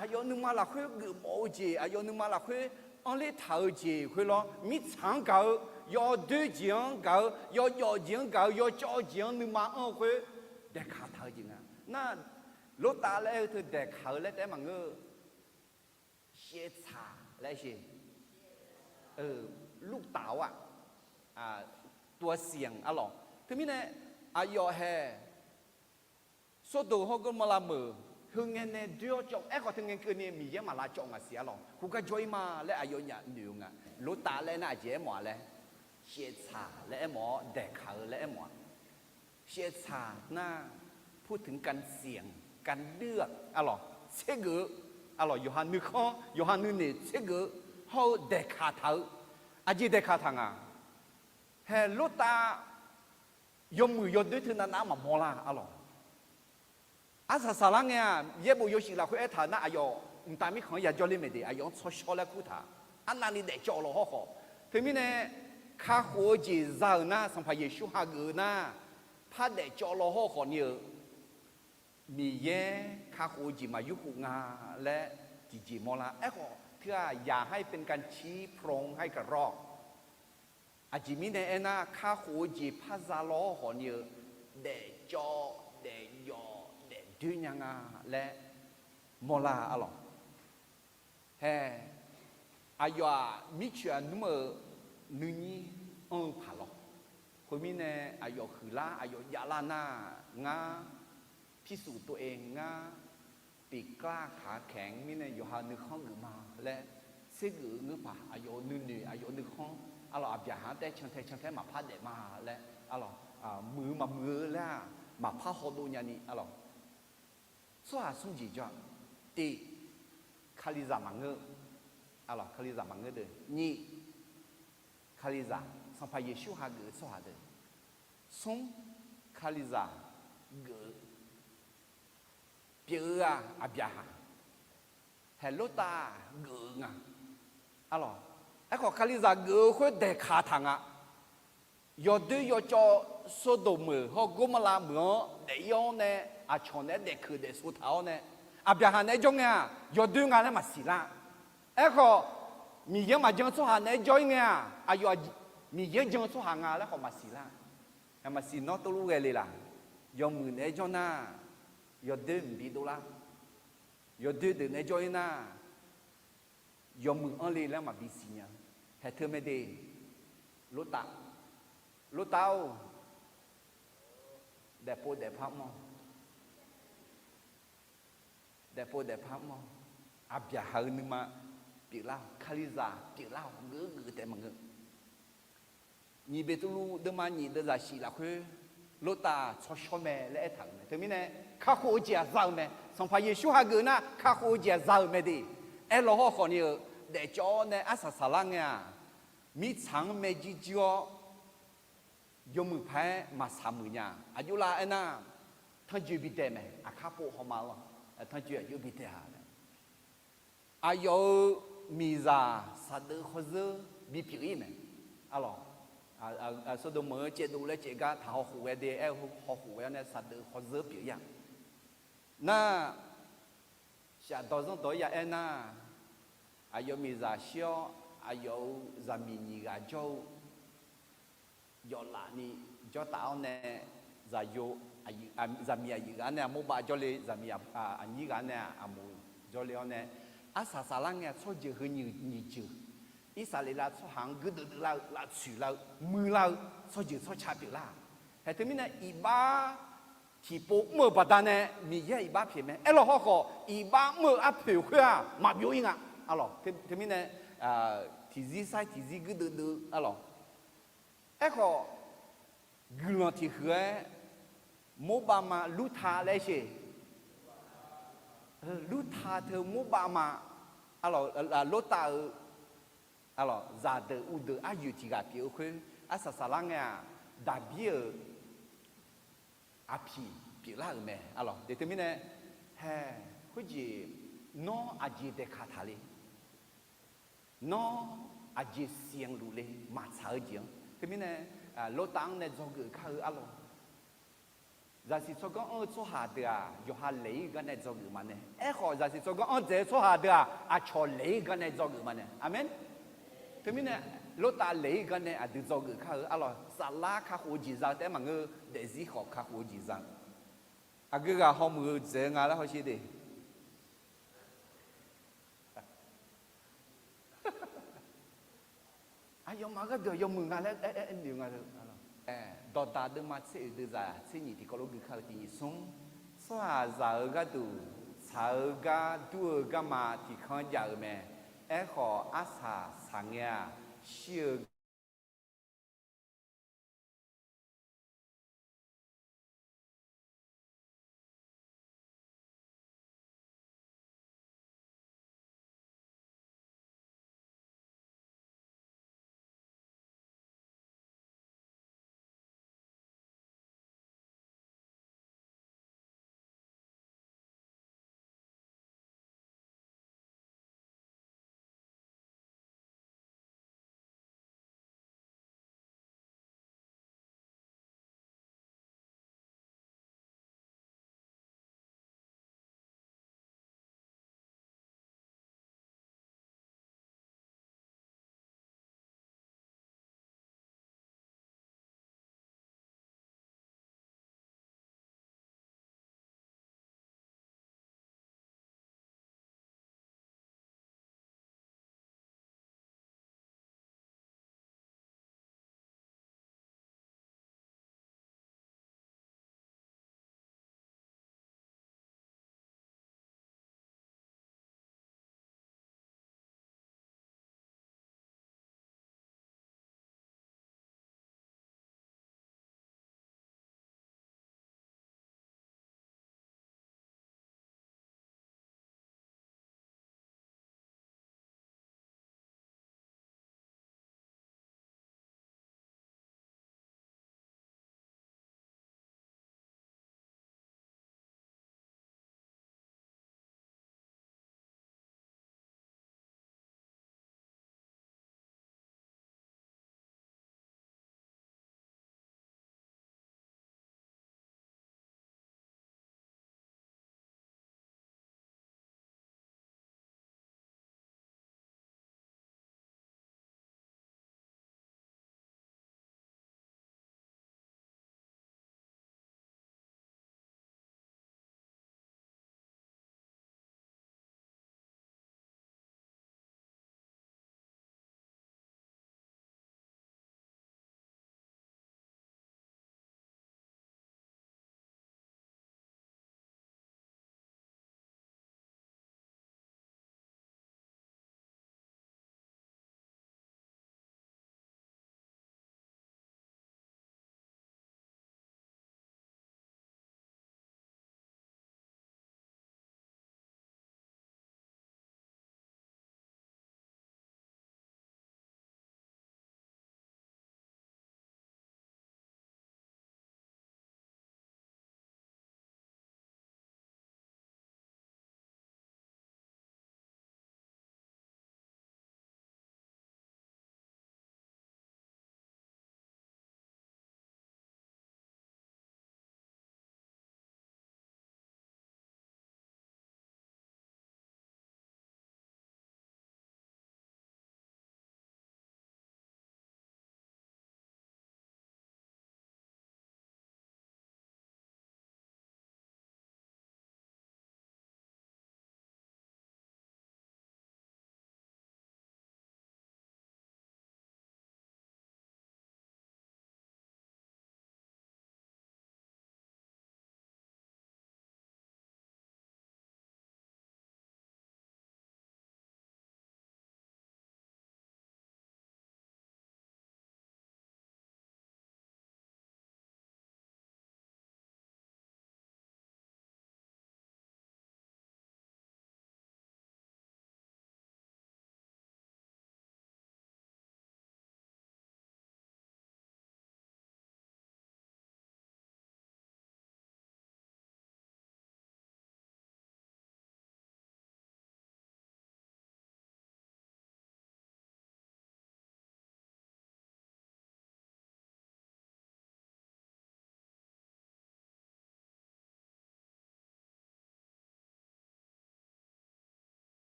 Aqyawf nuima lafkhoer geufmawf-eu jeq, aqyawf nuima lafkhoer anrler taq-eu jeq khoerlawr, mirtsaq-anr gaq-eu, yawdoer jeq-anr gaq-eu, yawjawf jeq-anr gaq-eu, yawcawv jeq-anr nuima anr-eu khoer, daeqkaq taq-eu jeq nga. Nar, Lortav laer aer-eu teu daeqkaq-eu laer taef-aer maqngeur-eu, shaevtsaq laer aer sher. Lurtaf-awr-aq, tuasianq arlawq. Teumirnae, aqyawf hae Sordoq hawr Gormorlav meuq heungae nae doer-awr cawv, aerkhawf teungae keuvni Miqyaer maq lavcawv ngaq siq arlawq. Khoergar jawr ir ma laer aqyawfnyaf noeq-eu nga. Lortav laer nar aqjeq aermawf-a laer, shaevtsaq laer aermawf-awr, daeqkaq-eu laer aermawf-a. Shaevtsaq nar, พูดถึงการเสี่ยง การเลือก arlawq, tsergeuf-eu arlawq, yawqha nuikhanr yawqha nuinoeq tsergeuf-eu hawr-eu daeqkaq taq-eu. Aqjeq daeqkaq taq nga. Hae Lortav yawmuiq yawdoer teu navnav maqmawr lar arlawq. Arsaq saqlar ngae-aq, yaerbof yawshuif lafkhoer aertaq nar, aqyawf mqtav mirkhanq-anr yajawr ler maeqdeq, aqyawf-anr tsawrshawr laer kurtaq. Arnavni daefcawv law hawrkhawf, teumirnae kakhof-eu jeq za-euq nar, Sanqpaq Yeqsur hageuf-eu nar, par daefcawv law hawrkhawf ni-eu Miqyaer kakhof-eu jeq maq yurkhof nga laer tiqjeq mawrlar. Aerkhawf teughaq yaq haer เป็นการชี้พระองค์ให้กระรอก Aqjeq mirnae aernar, kakhof-eu jeq par za law hawrkhawf ni-eu daefcawv, daefjawf, daef doe nya nga laer mawrlar arlawq. Hae, aqyawf-aq mircoeq aqnmr-euq nuinyir anr-eu paq lawr. Khoermirnae, aqyawf huiqlar aqyawf javlar nar, ngar พิสูจน์ตัวเอง ngar pyeufkar kaq-a kaeq-anr mirnae yawqha nuikhanr geuf ma laer, tsergeuf-eu ngeur paq aqyawf-euq nuinoeq aqyawf-euq nuikhanr arlawq, aqbyaqhaq-anr taer cantae cantae maqpar daef ma laer arlawq, muiq-eu maqmuiq-eu laer-aq maqpar hawdov nyani arlawq. Tsawrhaq smr jeq jawr-aq, tiq, Kalizaq maqngeur, arlawq, Kalizaq maqngeur deuq. Nyiq, Kalizaq Sanqpaq Yeqsur hageuf-eu tsawrhaq deuq. Smr, Kalizaq geuf-eu pyeuf-eu-aq aqbyaqhaq, haeq Lortav geuf-eu nga. Arlawq, aerkhawf Kalizaq geuf-eu khoer daeqkaq taq nga. Yawdoer yawcawv Sawrdoq meuq hawr Gormawrlav meuq-anr daef-ir-awr nae, aqcawq naeq-aer daefkeuq daefsov taq-awr nae, aqbyaqhaq naeq-aer jawr ngae-aq yawdoer nga laer maqsiq lar. Aerkhawf, Miqyaer maqjan-eu tsawrhaq naeq-aer jawr-ir ngae-aq, aqyawf Miqyaer jan-eu tsawrhaq nga laer khawf maqsiq lar. Maqsiq nawr tov luf ghae le laq? Yawmuiq naeq-aer jawr nar, yawdoer mqbi dovlar. Yawdoer deuq naeq-aer jawr-ir nar, yawmuiq anr le laer maqbi siqnya. Haeq teu mae de, Lortav, Lortav-or, daefpov daefpar mr-awq. Daefpov daefpar mr-awq. Aqbyaqhaq-eu nuima pyeuflar-awq, Kalizaq pyeuflar-awq, geuf geuf taef maqngeur. Nyiq Beqtuvluv deuvma nyiq deuvzaq shif lafkhoer, Lortav tsawrshawr mae laer aertaq-euq mae. Teumirnae, kakhof-eu jeq-aq za-eu mae. Sanqpaq Yeqsur hageuf nar kakhof-eu jeq-aq za-euq mae de. Aerlaw hawrkhawf ni-euq daefcawv-awr nae arsaq saqlar ngae-aq, mirtsaq-anr maerjuir juir-awr, yawmuiq paq-aer maqsaq muiq nya. Aqjox lar aernar, tanrjoe bidae mae. Aqkar pov hawma-eu tanrjoe aqjox bidae-a. Aqyawf-euq miqzaq saqdeuv khawrzeur bipyeuf-ir mae. Arlawq, Sawrdoq meuq-eu caevdov laer caevgar taq hawkhof ghae de, aer-eu hawkhof ghae-awr nae saqdeuv khawrzeur pyeuf-ir-a. Nar, shafdawq zanrdawq-aer ya aernar, aqyawf miqzaq shir-awr aqyawf-euq zaqmiq nyiq ghaq jawr-eu yawflaf ni jawrtaf-awr nae, zaqyo, zaqmiq aqyuif ghaq-anr nae Aqmorbav jawrle, zaqmiq aqnyir ghaq-anr nae Aqmoq jawrle-awr nae, arsaq saqlar ngae tsawrjeuq heu nyiq jeuq, Irsaqleqlav tsawrhaq-anr guirdeuv deuv lar-eu, laftsoeq lar-eu, muiq lar-eu tsawrjeuq tsawrca pyeuflar-aq. Haeq teumirnae iqbax tiqpov mr-eu baqdanae Miqyaer iqbax pyeuf mae. Aerlaw hawrkhawf iqbax mr-eu arpoeq khoer-aq maqbyov-ir nga. Arlawq, teumirnae tiqzir sair tiqzir guirdeuv deuv-eu arlawq. Aerkhawf, guiqlanq tiqhuiq-aer Morbav ma Lurta laer sheq. Lurta teu Morbav ma, arlawq, Lortav-eu, arlawq, zaqdeuq uvdeuq aryoeq tiq ghaq pyeuf-eu khoer arsaq saqlar ngae-aq, Daqbir-euq aqpiq pyeuflar-euq mae. Arlawq, de teumirnae, hae, khoerjeq nawr aqjeq daeqkaq taqle. Nawr aqjeq siqanq luf le, maqtsaq-eu jeq-anr. Teumirnae, Lortav-anr nae dzawgeuf kar-eu arlawq. Zaqsiq tsawrganr anr-eu tsawrhaq deuq-aq, yawqha laeq-ir gar nae dzawgeuf maqnae. Aerkhawf, zaqsiq tsawrganr anr dzaeq-eu tsawrhaq deuq-aq, aqcawq laeq-ir gar nae dzawgeuf maqnae. Aqmeq. Teumirnae, Lortav laeq-ir gar nae aqdui dzawgeuf kar-eu arlawq. Saflar kakhof-eu jeq za-eu taef-aer maqngeur, daefzir khawf kakhof-eu jeq za. Aqgeu ghaq hawmuiq-eu dzaeq-eu nga laer hawsher de. Aqyawfmaf gharduq yawmuiq nga laer aer, aer, aer noeq nga. Dawqdaq deuvma tser oeq deuvzaq tser nyiq tiqkawv lof gui kar-eu tiq nyiq smr. Tsawrhaqzaq-euq gharduq tsaq-eu gar dur-eu garma tiq kanr jav-eu mae. Aerkhawf, arsaq saq ngae-aq, shir-eu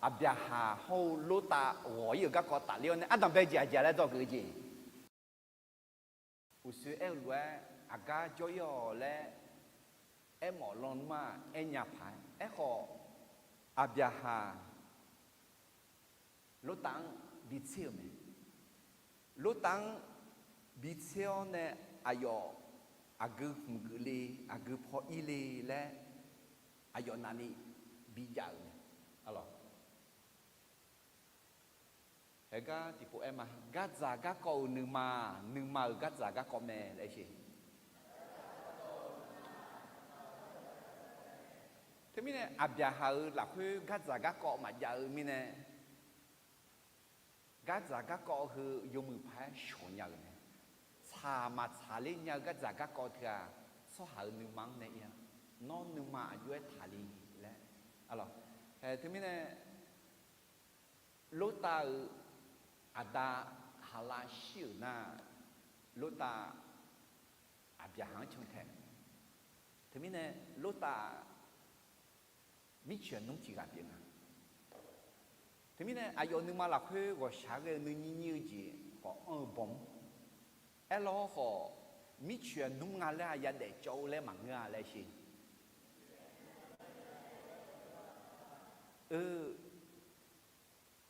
Aqbyaqhaq hawr-eu Lortav ghawq-ir-euq garkawv tafler-awr nae ardanq bae jeq aqjeq laer dzawgeuf-eu jeq. Uqshoe aer-eu lof-aer aqgar jawr-ir-awq laer aermawf lan nmr-aq aernya paq-aer. Aerkhawf, Aqbyaqhaq Lortav-anr bitser-euq mae. Lortav-anr bitser-awr nae aqyawf aqgeu hmq geuf le, aqgeu paw ir le laer aqyawf navni bijav-euq mae. Arlawq, haegar tiqpov aer ma, gardzaq garkawv-euq nuima, nuima-euq gardzaq garkawv mae laer sher. Teumirnae Aqbyaqhaq-euq lafkhoer gardzaq garkawv maqjav-eu mirnae, gardzaq garkawv heu yawmuiq paq-aer shawq nya-euq mae. Tsaq maqtsaq ler nya-eu gardzaq garkawv teu-aq, tsawrhaq-euq nuima-anr nae ir-a. Nawr nuima aqjox-aer taqli laer. Arlawq, teumirnae Lortav-euq aqda Haqlav shir-euq nar, Lortav Aqbyaqhaq-anr cantae. Teumirnae Lortav mircoeq nmr tiq ghaq pyeuf nga. Teumirnae aqyawf nuima lafkhoer ghawqshaq ghae-eu nuinyir nyir-eu jeq khawf anr-eu bawm. Aerlawr khawf, mircoeq nmr nga laer-aq yadaef cawv-eu laer maqngeur-a laer sher. Eu,